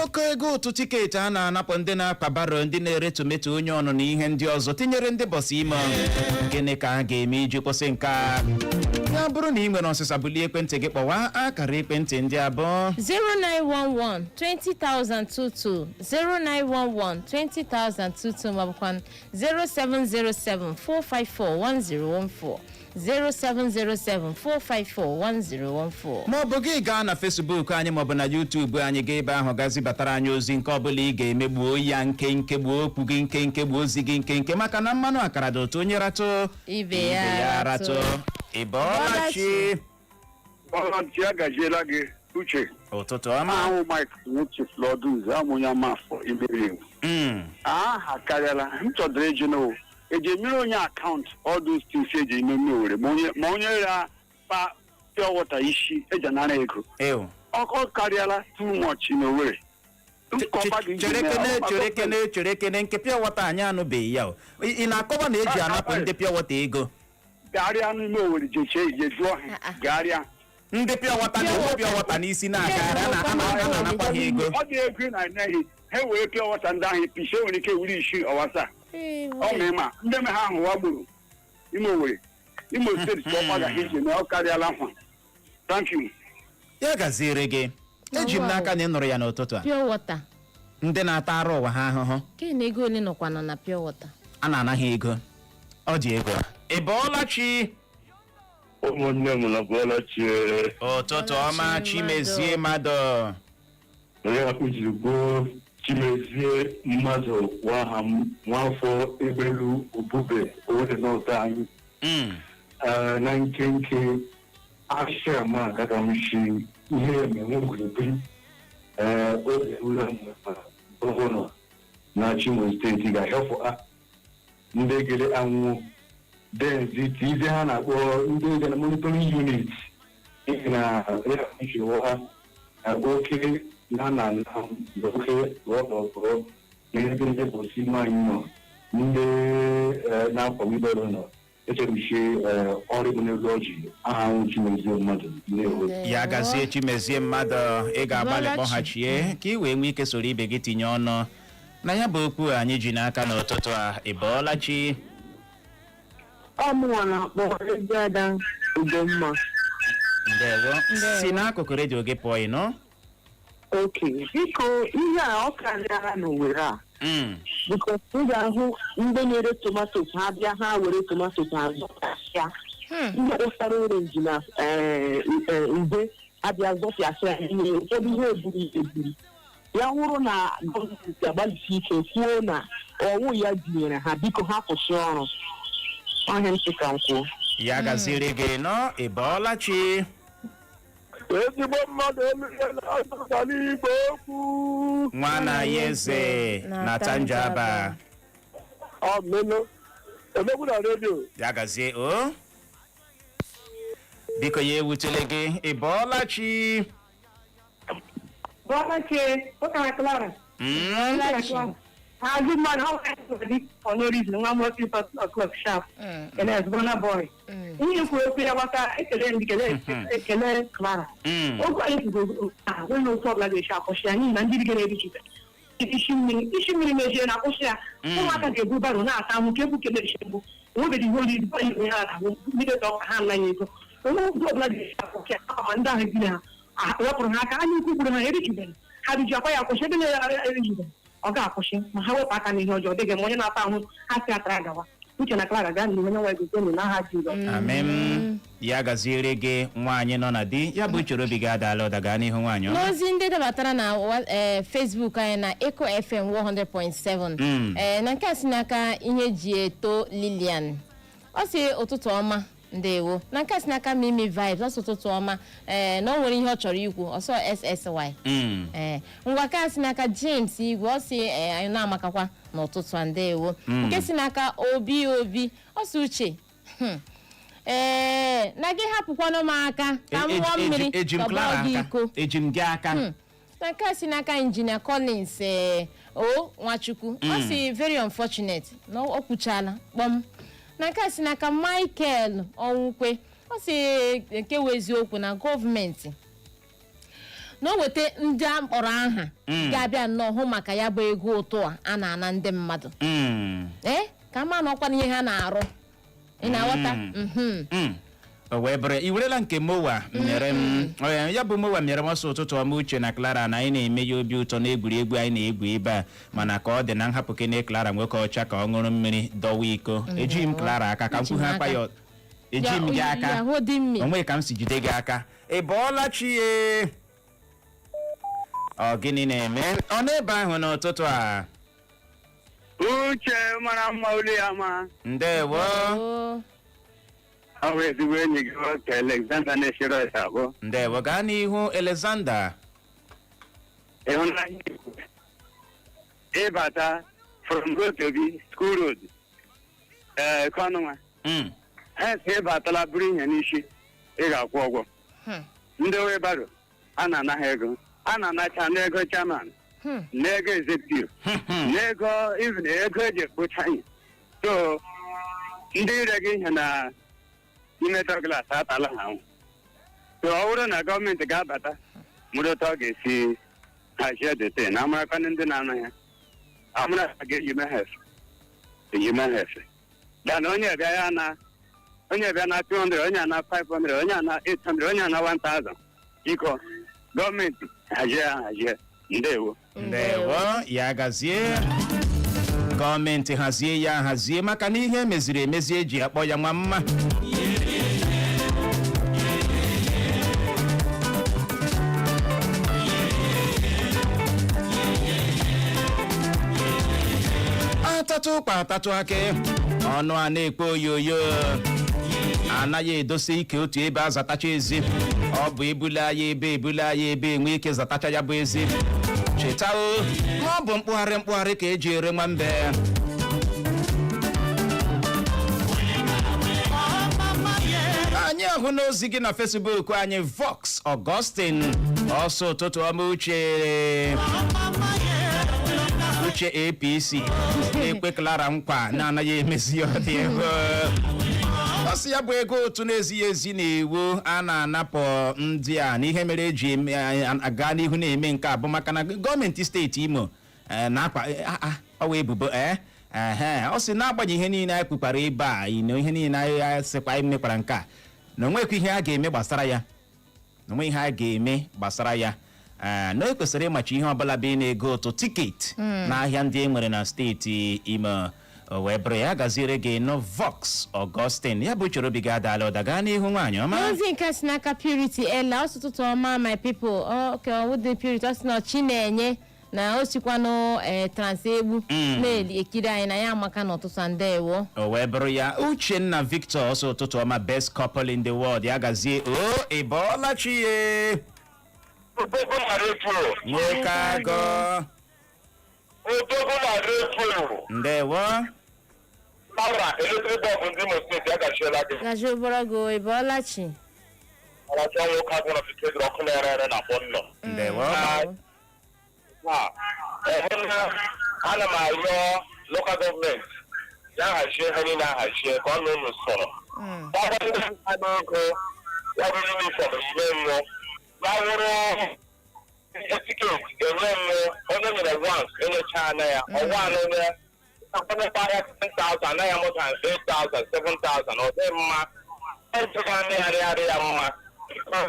oke ego ụtụ ticket a na-anapụ ndị na-akpa barrow, ndị na-ere tomato, onion na ihe ndị ọzọ, tinyere ndị bus ime, gịnị ka a ga-eme iji kwụsị nke a? Ya bụrụ na ị nwere ọsịsa, bulie ekwentị gị kpọwa akara ekwentị ndị abụọ: 0911 20022, 0911 20022, maọbụkwa 0707 454 1014, 0707 454 1014. Ma ọ bụ gị gaa na Facebook anyị maọbụ na YouTube anyị, gaa ebe ahụ gazi batara anyị ozi. Nke ọbụla ị ga-eme, gbuo ya nkenke, gbuo okwu gị nkenke, gbuo ozi gị nkenke, maka na mmanụ akara dị ụtọ, onye ratụ ibe ya ratụ. Ị bọọla chi? Bọlachi, agajiela gị, Uche. Ụtụtụ ọma. Ahụ Mike Uche Flọduz amụnye amafọ imeri. Aha karịala m chọdara eji na eji emere onye account all those things eji eme eme Owere, ma onye ra pa pure water isi eji anara ego. Ew. Ọ karịala too much in Owerri. Chere kene, chere kene, chere kene. Nke pure water anyị anụbeghị ya o. Ị na-akọwa na eji anapụ ndị pure water ego? Gagharịa n'ime Owerri, jechie je jụọ ha. Ah, ah. Gagharịa. Ndị pure water na-ebu pure water n'isi na-agagharị, a na-anakwa ha ego. Ọ dị ego ị na-enyeghị ha were pure water ndị ahụ pise nwere ike wuri isi ọwasa. Ọ ma ịma ndị me ha ahụ wagburu ime Owerri, Imo Steeti ka ọ gbagaghị ije na ọ karịala nkwa. Thank you. Ya gaziere gị. Eji m n'aka na ị nụrụ ya n'ụtụtụ a. Pure water. Ndị na-ata arụ ụwa ha ahụhụ. Ke na ego ole nọkwana na pure water? A na-anaghị ego, ọ dị ego. Ị bọọla chi? Ụmụnne m, na bụọla chi. Ụtụtụ ọma. Chimezie mmadụ. Onye akpụjiri gboo, Chimezie mmadụ nwaha m, nwafọ Egbelu Ubube, Owerri North anyị. Ee, na nkenke ahịa ma agaga m shi ihe emenwe gburugburu. Ee, oge ụlọ gọvanọ na-achị Imo Steeti ga-ahịọfụ ndị gere anwụ denzi tize ha na-akpọ ndị gara monitoring unit, n'ihi na ya nchewa ha oke na na na oke rọrọrọ n'ebe ndị bus ime anyị nọ, ndị na-akwa wheelbarrow nọ. Echere m chi ọrụ ịbụ n'elu ọjị. Aha ahụ Chimezie mmadụ, ndewo. Ya gazie, Chimezie mmadụ. Ị ga-agbalị Bọlachi. kpọghachie ka ị wee nwee ike soro ibe gị tinye ọnụ na ya bụ okwu anyị ji n'aka n'ụtụtụ a. Ị bọọla chi? Ọ mụnwa na-akpọ Eziada Ugomma. Ndewo. Ndewo. Si n'akụkụ redio gị pụọ, ịnụ? Oke, biko, ihe a ọ karịara n'Owere a. Biko, ị ga-ahụ ndị na-ere tomatoes, ha bịa, ha were tomatoes ha zọpịasịa. Ndị kpụsara orange na ube abịa zọpịasịa ihe ụfọdụ, ihe eburu eburu. Ya wụrụ na gọọmenti agbalịsi ike kwuo na ọwụ ya jinyere ha, biko ha kwụsị ọrụ ọhịa. Ntị ka m kwuo. Ya gaziere gị nọ. Ị bọọla chi? Ezigbo mmadụ elu n'igbo okwu. Nwa na ya eze na Tanjaba. Ọ melo emegbu na redio. Ya gazie o, biko, ya ewutele gị. Ị bọọla chi? Bọ́láṣe, ó kàrà Clara. Mm. Ah, good morning. How are you? For no reason. One more 3 o'clock sharp. And it's Burna Boy. Ihe kwuru okwu ya gbata ekele ndị kele ekele Clara. Okwu anyị kwuru a nwere otu ọbụla ga-esi akwụsị ya, n'ihi na ndị rigere erijube. Isi mmiri, isi mmiri mejie na akwụsị ya. Ụmụaka ga-ebu barrow na-ata ahụ nke egwu kele esi mbụ. Enwebeghị ihe oriri bọọlụ ihe ha na-ahụ mmiri ọka ha anaghị ego. Onwe otu ọbụla ga-esi akwụsị ya ma ndị ahụ bi na ha wepụrụ ha aka anya ukwu gburu ha erijubeghị. Ha riju akwa ya akwụsị ebe na-erijubeghị. Ọ ga-akwụsị ma ha wepụ aka n'ihe ọjọọ dịghị ma onye na-ata ahụ ha si atara gawa. Uche na Clara, gaa n'ihu, onye nwa egozi n'aha Jizọs. Amen. Ya gaziere gị, nwaanyị nọ na di ya bụ uchoro obi gị adaala ụda. Gaa n'ihu, nwaanyị ọma. N'ozi ndị dabatara na Facebook anyị na Eco FM 100.7. Na nke a si n'aka ihe ji eto Lilian, ọ si ụtụtụ ọma, ndewo. Na nke a si n'aka Mimi Vibes, ọ sị ụtụtụ ọma, na o nwere ihe ọ chọrọ ikwu ọsọ SSY. Ngwa, ka si n'aka James Igwe, ọ si anyị na-amakakwa n'ụtụtụ a, ndewo. Nke si n'aka Obi Obi, ọ si uche, na gị hapụkwanụ m aka ka m ṅụọ mmiri Eji m tọgbọ Clara gị aka. iko. Eji m gị aka. Na nke a si n'aka injinia Collins o Nwachukwu, ọ si very unfortunate, na ọ kwuchala kpọm. Na nke a si n'aka Michael Ọnwụkwe, ọ si nke wụ eziokwu na gọọmenti na o weta ndị a mkpọrọ aha ga-abịa nnọọ hụ maka ya bụ ego ụtụ a a na-ana ndị mmadụ. Ka ama na ọkwa n'ihe ha na-arụ, ị na-aghọta? O wee bụrụ i werela nke mowa mere m. Ya bụ mowa mere m ọsọ. Ụtụtụ ọma, Uche na Clara, na anyị na-eme ya obi ụtọ n'egwuregwu anyị na-egwu ebe a, mana ka ọ dị na nhapụ kene Clara nwoke ọcha ka ọ ṅụrụ mmiri dọwa iko. Ejighị m Clara aka ka m Eji m kwughe akpa aka. ya. Ejighị m gị aka. Ya hụ dị mmi. Onwe ka m si jide gị aka. Ị bọọla chi ye? Ọ gịnị na-eme ọ n'ebe ahụ n'ụtụtụ a? Uche mara mma, olu ya mara. Ndewo. Oo. Ọ bụ ezigbo enyi gị nwoke Alexander na-eshiri abụọ. Ndewo, gaa n'ihu, Alexander. Ịhụnanya Igbo. Ịbata from road to bi school road kọnụnwa. Ha si ịbatala buru ihe n'isi, ị ga-akwụ ụgwọ. Ndị wheelbarrow a na-ana ha ego, a na-anacha n'ego chairman, n'ego executive, n'ego even ego eji ekpocha ihe. So ndị ire gị ihe na ime Douglas atala ha ahụ. So ọ bụrụ na gọọmenti ga-abata mụrụ otu ọ ga-esi hazie dete na amarakwanụ ndị na-ana ya, amara ha ga-eyi ha efe, eyi ha efe dana. Onye bịa ya na onye bịa na 200, onye ana 500, onye ana 800, onye ana 1000. Biko, gọọmenti hazie ya, hazie. Ndewo. Ndewo, ya gazie. Gọọmenti hazie ya, hazie, maka na ihe emeziri emezi eji akpọ ya nwa mma. Atatụ ụkpa atatụ akị ọnụ a na-ekpe oyoyo anaghị edosa ike otu ebe azatacha ezi. Ọ bụ ebula ya ebe, ebula ya ebe, enwe ike zatacha ya bụ ezi. Cheta o, ma ọ bụ mkpụgharị mkpụgharị ka eji ere nwambe. Anyị ahụ n'ozi gị na Facebook anyị. Vox Augustine ọsọ ụtụtụ ọma, Uche. Uche APC na-ekwe Clara nkwa na-anaghị emezi ya, ọ dị egwu. Ọ sị ya bụ ego ụtụ na-ezighị ezi na iwu a na-anapụ ndị a, na ihe mere eji aga n'ihu na-eme nke a bụ maka na gọọmenti steeti Imo na-akpa ọwa ebubo. Ehe, ọ sị n'agbanyeghị ihe niile anyị kwukwara ebe a ino, ihe niile anyị sịkwa anyị mekwara nke a, na onwekwa ihe a ga-eme gbasara ya, na onwe ihe a ga-eme gbasara ya. Na e kwesịrị ịmachi ihe ọbụla bụ ị na-ego ụtụ tiketi n'ahịa ndị e nwere na steeti Imo. O wee bụrụ ya, gaziere gị nụ. Vox Augustine, ya bụ chere obi gị adala ụda. Gaa n'ihu, nwaanyị ọma. Ozi nke si n'aka Purity Ela ọsụtụtụ ọma, my people. Oke ọwụdị Purity, ọ sị na chi na-enye na o sikwanụ Trans Egbu na-ekiri anyị, na ya amaka n'ụtụtụ a. Ndewo. O wee bụrụ ya. Uchenna Victor ọsọ, ụtụtụ ọma, best couple in the world. Ya gazie o. Ị bọọla chi ye? Odogwu na redio. Nwoke agụ. Odogwu na redio. Ndewo. Mara electric bulb ndị Imo Steeti agachiela gị. Gaji oborogo, ị bọọla chi? Ọracha nwoke agụ na fitedri ọkụ na-ere ere na akpọ nnọ. Ndewo. Na ehena ana m arịọ local government ya hazie ha niile, ahazie ka ọ na unu sọrọ. Gbagwa ndị mmadụ ego ya bụrụ uniform ime mmụọ, ya wụrụ ticket enye mmụọ, onye nyere once enyecha anya ya ọwa anụ onye akpọnyekwa ahịa 10,000 anaghị amụta 8,000, 7,000. Ọ dị mma ntụga arịa ya mma.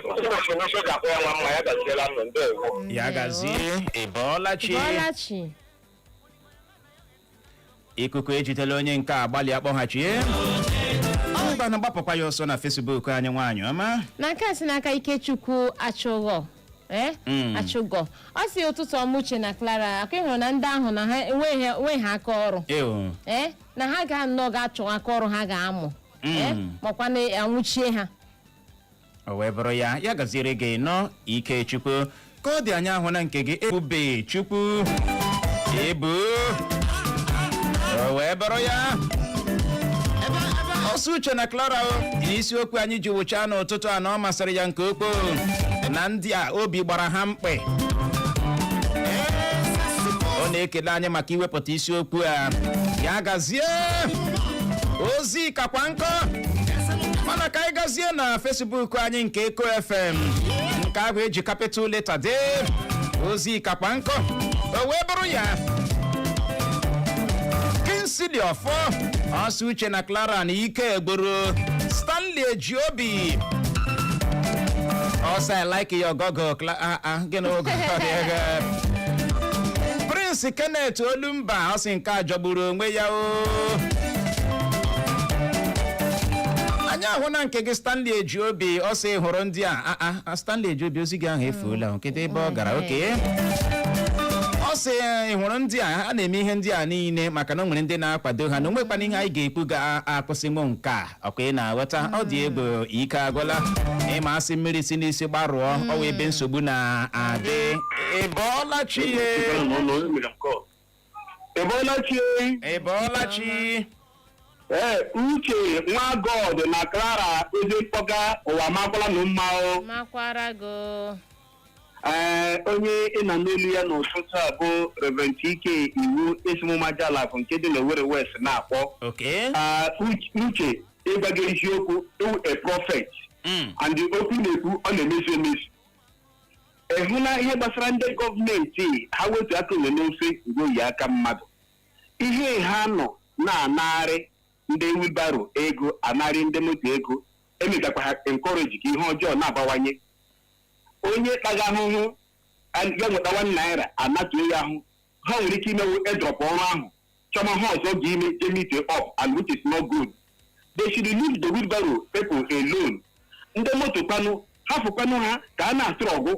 Ụbọchị n'isi ga-akpọ ya nwa mma. Ya gaziela nnụ. Ndewo. Ya gazie. Ị bọọla chi? Bọọla chi. Ikuku ejidela onye nke a, gbalị akpọghachie. Ngwanụ, gbapụkwa ya ọsọ na Facebook anyị, nwaanyị ọma. Na nke a si n'aka Ikechukwu Achụghọ Achụgọ, ọ si, ụtụtụ ọma, Uche na Clara. Akwa ịhụrụ na ndị ahụ na ha enweghị ha aka ọrụ Ew. Na ha ga nnọọ ga-achọ aka ọrụ ha ga-amụ makwa na anwụchie ha. O wee bụrụ ya. Ya gaziere gị nọ, Ikechukwu. Ka ọ dị, anya ahụ na nke gị, Ebube Chukwu ebu. O wee bụrụ ya. Ọsọ Uche na Clara, o n'isiokwu anyị ji wụchaa n'ụtụtụ a, na ọ masịrị ya nke ukwuu na ndị a obi gbara ha mkpị. Ọ na-ekele anyị maka iwepụta isiokwu a. Ya gazie. Ozi kakwa nkọ, mana ka anyị gazie na Facebook anyị nke Eko FM, nke ahụ eji capital letter dee. Ozi kakwa nkọ. O wee bụrụ ya. Kingsley Ọfọ ọsọ, Uche na Clara, na ike egboro. Stanley Ejiobi ọsọ, I like your gogo. Ah, ah, gịnị ogo? Prince Kenneth Olumba ọsị, nke a jọgburu onwe ya o. Anyị ahụ na nke gị, Stanley Ejiobi ọ sị hụrụ ndị a. Ah, ah, Stanley Ejiobi, ozi gị ahụ efuola. Kedu ebe ọ gara? Oke ọ sị ị hụrụ ndị a, ha na-eme ihe ndị a niile maka na o nwere ndị na-akwado ha, na onwekwana ihe anyị ga-ekwu ga-akwụsịnwu nke a. Ọkwa ị na-aghọta? Ọ dị egwu, ike agwụla. Ịma asị mmiri si n'isi gbarụọ, ọwa ebe nsogbu na-adị. Ị bọọla chi ye? Ị bọọla chi? Ị bọọla chi? Ee, Uche nwa God na Clara ezi mkpọga, ụwa makwala na mma o. Makwara go. Ee, onye ị na n'olu ya n'ụtụtụ a bụ Reverend Ike Iwu Esimumajalafụ nke dị n'Owerri West na-akpọ. Ah, Uche, ịgwa gị eziokwu, ịwụ a prophet and okwu na-ekwu ọ na-emezu emezu. Ị hụla ihe gbasara ndị gọọmenti, ha wetu aka onwe n'ofe mgbe oyi aka mmadụ, ihe ha nọ na-anarị ndị wheelbarrow ego, anarị ndị moto ego, emegakwa ha encourage ka ihe ọjọọ na-abawanye. Onye kpaga ahụhụ ya nweta ₦1 anatuo ya ahụ, ha nwere ike imewu e drop ọrụ ahụ, chọma ha ọzọ ga-ime je meet up, and which is not good. They should leave the wheelbarrow people alone. Ndị moto kwanụ, hafụkwanụ ha ka a na-atụrụ ọgụ.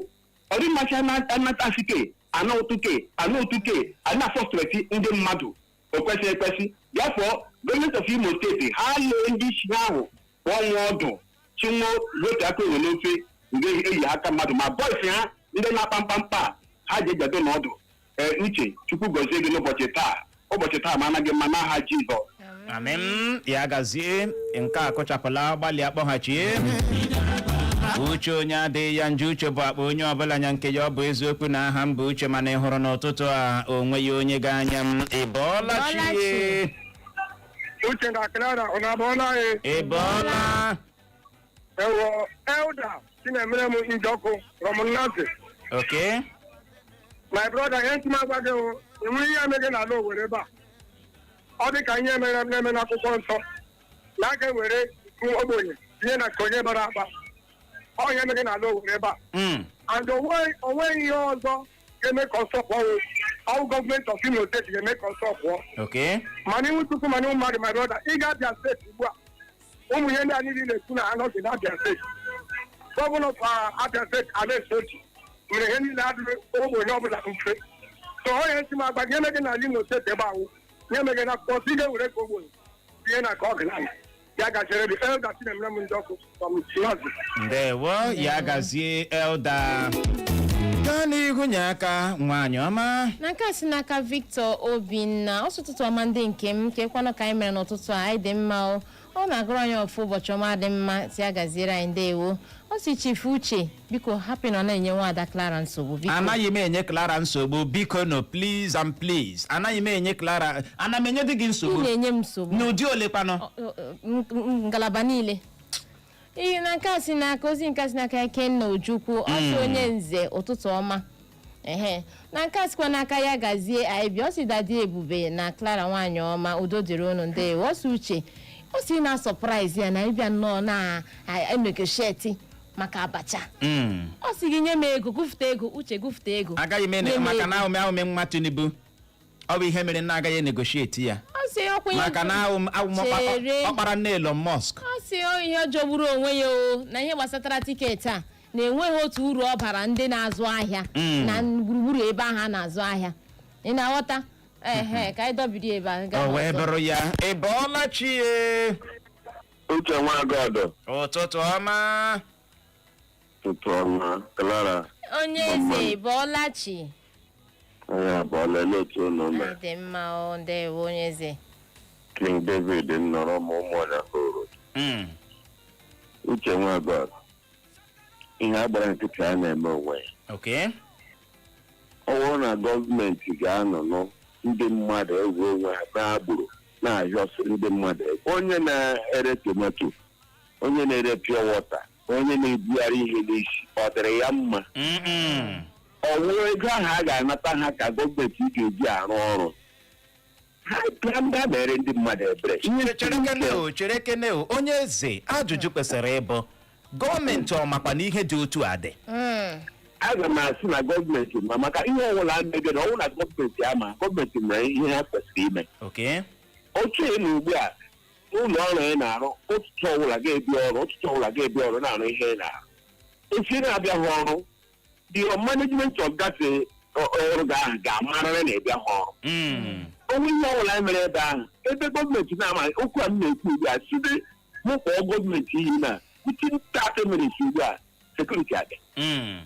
Ọ dị mmachi anata sike ana ụtụke ana ụtụke ana frustrate ndị mmadụ. O kwesịghị ekwesị. Therefore, gọọmenti of Imo Steeti, ha lee ndị isi ahụ kpọọ nwa ọdụ chinwo, wetu aka onwe n'ofe mgbe eyi aka mmadụ, ma boys ha ndị na-akpa mkpamkpa ha ji ejado n'ọdụ. Ee, Uche, Chukwu gọzie gị n'ụbọchị taa. Ụbọchị taa ma anaghị mma n'aha Jizọs. Amen. Ya gazie. Nke a kụchapụla, gbalị akpọghachie. Uche onye adịghị ya njọ, uche bụ akpa onye ọbụla nya nke ya. Ọ bụ eziokwu na aha m bụ Uche, mana ị hụrụ n'ụtụtụ a, o nweghị onye ga-anya m. Ị bọọla Bọọla chi? Chi. Uche na Clara, ọ na-abụọla anyị? Ị bọọla. Ewo, Elder Chinemere m Njọkụ from Nnazi. Okay. My brother, ihe ntị m agwa gị wụ, enwe ihe emeghe n'ala Owerri ebe a. Ọ dị ka ihe mere na-eme n'akwụkwọ nsọ. Na a ga-ewere ogbenye tinye na nke onye bara akpa. Ọ ihe emeghe n'ala Owerri ebe a. And onweghị ihe ọzọ ga-eme ka ọsọ pụọ wụ, ọwụ gọọmenti of Imo Steeti ga-eme ka ọsọ pụọ. Mana iwu tupu mana mmadụ, my brother, ị ga-abịa steeti ugbu a, ụmụ ihe ndị a niile na-ekwu na ha nọzi n'Abịa Steeti. Gọvanọ Abịa Steeti, Alex Otti, mere ihe niile adịrị ogbenye ọbụla mfe. So ọ ihe si m agba gị, emeghe n'ala Imo Steeti ebe ahụ nye emeghe na akwụkwọ nsọ, ị ga-ewere ka ogbenye tinye na ka ọ gịnana ya gachere dị. Elder Chinemere m Njọkụ from Nazi. Ndewo, ya gazie, Elder. Gaa n'ihu, nye aka, nwaanyị ọma. Na nke a si n'aka Victor Obinna, ọsụ ụtụtụ ọma ndị nke m, kekwanụ ka anyị mere n'ụtụtụ a? Anyị dị mma o. Ọ na-agụrụ anyị ọfụ ụbọchị ọma dị mma, si ya gaziere anyị. Ndewo. Ọ si, Chief Uche, biko hapụ na ọ na-enye nwaada Clara nsogbu, biko. Anaghị m enye Clara nsogbu, biko. No, please and please, anaghị m enye Clara. Ana m enye dị gị Ị nsogbu? na-enye m nsogbu. N'ụdị olekwanụ? Ngalaba niile. Ihe na nke a si n'aka, ozi nke a si n'aka Ikenna Ojukwu, ọ sị, onye nze, ụtụtụ ọma. Ehe, na nke a sikwa n'aka ya gazie anyị. Ọ sị, Daddy Ebube na Clara nwaanyị ọma, udo dịrị unu. Ndewo. Ọ sị, Uche, ọ sị na surprise ya na ịbịa nnọọ na enegotiate maka abacha. Ọ sị gị nye m ego, gụfụta ego. Uche, gụfụta ego. Agaghị m Nye m maka ego. na ahụ m nwa Tinubu. Ọ bụ ihe mere na agaghị negotiate ya. Ọ sị ọkwa ihe Maka na ahụ m Chere. ọkpara nne Elon Musk. Ọ sị ọ ihe jọgburu onwe ya o na ihe gbasatara ticket a na-enweghị otu uru ọ bara ndị na-azụ ahịa na gburugburu ebe ahụ a na-azụ ahịa. Ị na-aghọta? Ehe, ka anyị dọbiri ebe a gaa O wee n'ọzọ. bụrụ ya. Ị bọọla chi ye? Uche Nwagọdụ. Ụtụtụ ọma. Ụtụtụ ọma, Clara. Onye eze, bọọla chi. Onye abụọla ele otu unu mere? Anyị dị mma o, ndewo, onye eze. King David nọrọ ma ụmụ ọnya hụrụ. Uche Nwagọdụ, ihe a gbara nkịtị a na-eme onwe ya. Ọ bụrụ na gọọmenti ga-anọ nụ ndị mmadụ egwu onwe ha n'agboro na-ahịọsị ndị mmadụ ego. Onye na-ere tomato, onye na-ere pure water, onye na-ebugharị ihe n'isi, ọ dịrị ya mma? Ọ wụrụ ego ahụ a ga-anata ha ka gọọmenti ga-eji arụ ọrụ ha bịa ndị mere ndị mmadụ ebere. Ihe Chere kene o, chere kene o, onye eze. Ajụjụ kwesịrị ịbụ, gọọmenti ọ makwa na ihe dị otu a dị? Aga m asị na gọọmenti ma, maka ihe ọbụla megere ọnwụ na gọọmenti ama, gọọmenti mere ihe ha kwesịrị ime. Otu ị na ugbu a ụlọ ọrụ ị na-arụ, ụtụtụ ọbụla ga-ebi ọrụ, ụtụtụ ọbụla ga-ebi ọrụ, na-arụ ihe ị na-arụ, esi na-abịaghị ọrụ, the management of that ọrụ gị ahụ ga-amarịrị na ịbịa ha ọrụ. Onwe ihe ọbụla e mere ebe ahụ, ebe gọọmenti na-ama okwu a m na-ekwu ugbu a, site mụ kpọọ gọọmenti iyi na within 30 minutes ugbu a, security abịa.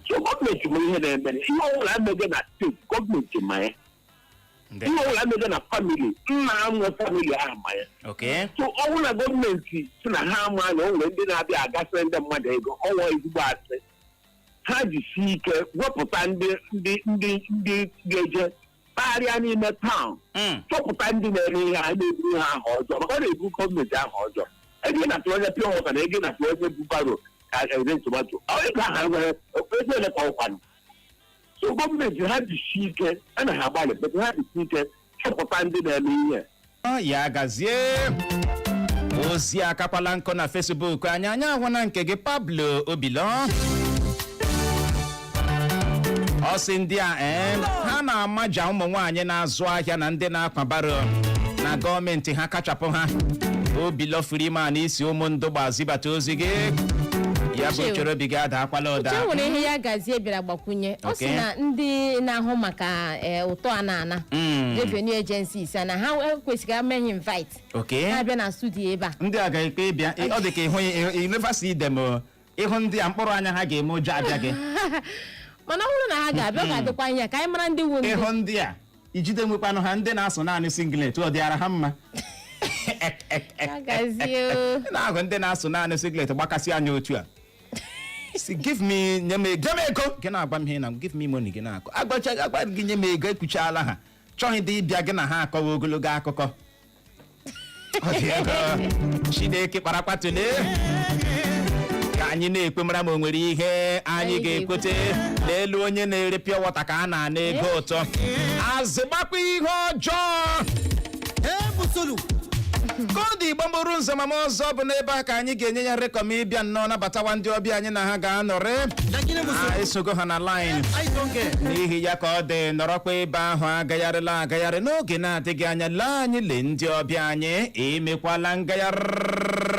So gọọmenti nwere ihe na-eme. Ihe ọbụla emege na steeti, gọọmenti ma ya. Ihe ọbụla emege na family, nna nwe family ahụ ma ya. So ọ bụrụ na gọọmenti si na ha ama na o nwere ndị na-abịa agasịrị ndị mmadụ ego, ọnwa ezigbo asị. Ha jisi ike wepụta ndị ga-eje kpagharịa n'ime town, chọpụta ndị na-ere ihe a na-ebu ihe ahụ ọjọọ, maka ọ na-ebu gọọmenti ahụ ọjọọ. Ego na onye pure water na ego na onye bu barrow ka ere tomato, ọ ego ahụ nwere ego ole ka ọkwanụ? So gọọmenti, ha jisi ike a na ha agbalị, but ha jisi ike chọpụta ndị na-eme ihe. Ọ ya gazie. Ozi akakwala nkụ na Facebook anyị. Anyị ahụ na nke gị, Pablo Obilo. Ọ sị ndị a ee, ha na-amaja ụmụ nwaanyị na-azụ ahịa na ndị na-akwa barrow, na gọọmenti ha kachapụ ha. Obilo Freeman, isi ụmụ ndụ gbazibata ozi gị ya bụ Uche. chere obi gị adakwala ụda. Uche, nwere ihe ya gazie bịara gbakwunye. Ọ sị na ndị na-ahụ maka ụtọ a na-ana revenue agencies a, na ha kwesịrị ameghị invite ha bịa na studio ebe a. Ndị a ga-ekpe ịbịa. Ọ dị ka ịhụ you see them o. Ịhụ ndị a, mkpụrụ anya ha ga-eme ụjọ abịa gị. Mana ọ bụrụ na ha ga-abịa, ọ ga-adịkwa ihe ka anyị mara ndị wu ndị. Ịhụ ndị a, ijide nwekwanụ ha, ndị na-asụ naanị singlet, ọ dịara ha mma. Ya gazie o. Ị na-ahụ ndị na-asụ naanị singlet, gbakasị anya otu a, si give me, nye m ego, nye m ego, gị na-agwa m ihe na give me money, gị na-akọ agbacha agwa gị nye m ego. Ekwuchala ha chọghị dị ịbịa gị na ha akọwa ogologo akụkọ. Ọ dị ego. Chineke kparakwa tụlee ka anyị na-ekwe mara ma o nwere ihe anyị Anyị ga-ekwete n'elu onye na-ere pure water ka a na-ana ego ụtọ azịgbakwa ihe ọjọọ. Koodu Igbo mụrụ nze mama ọzọ bụ n'ebe a ka anyị ga-enye ya rekọm ịbịa nnọọ nabatawa ndị ọbịa anyị na ha ga-anọrị. A esogo ha na line, n'ihi ya ka ọ dị nọrọkwa ebe ahụ, agagharịla agagharị. N'oge na-adịghị anya, lee anyị, lee ndị ọbịa anyị. Emekwala ngagharị.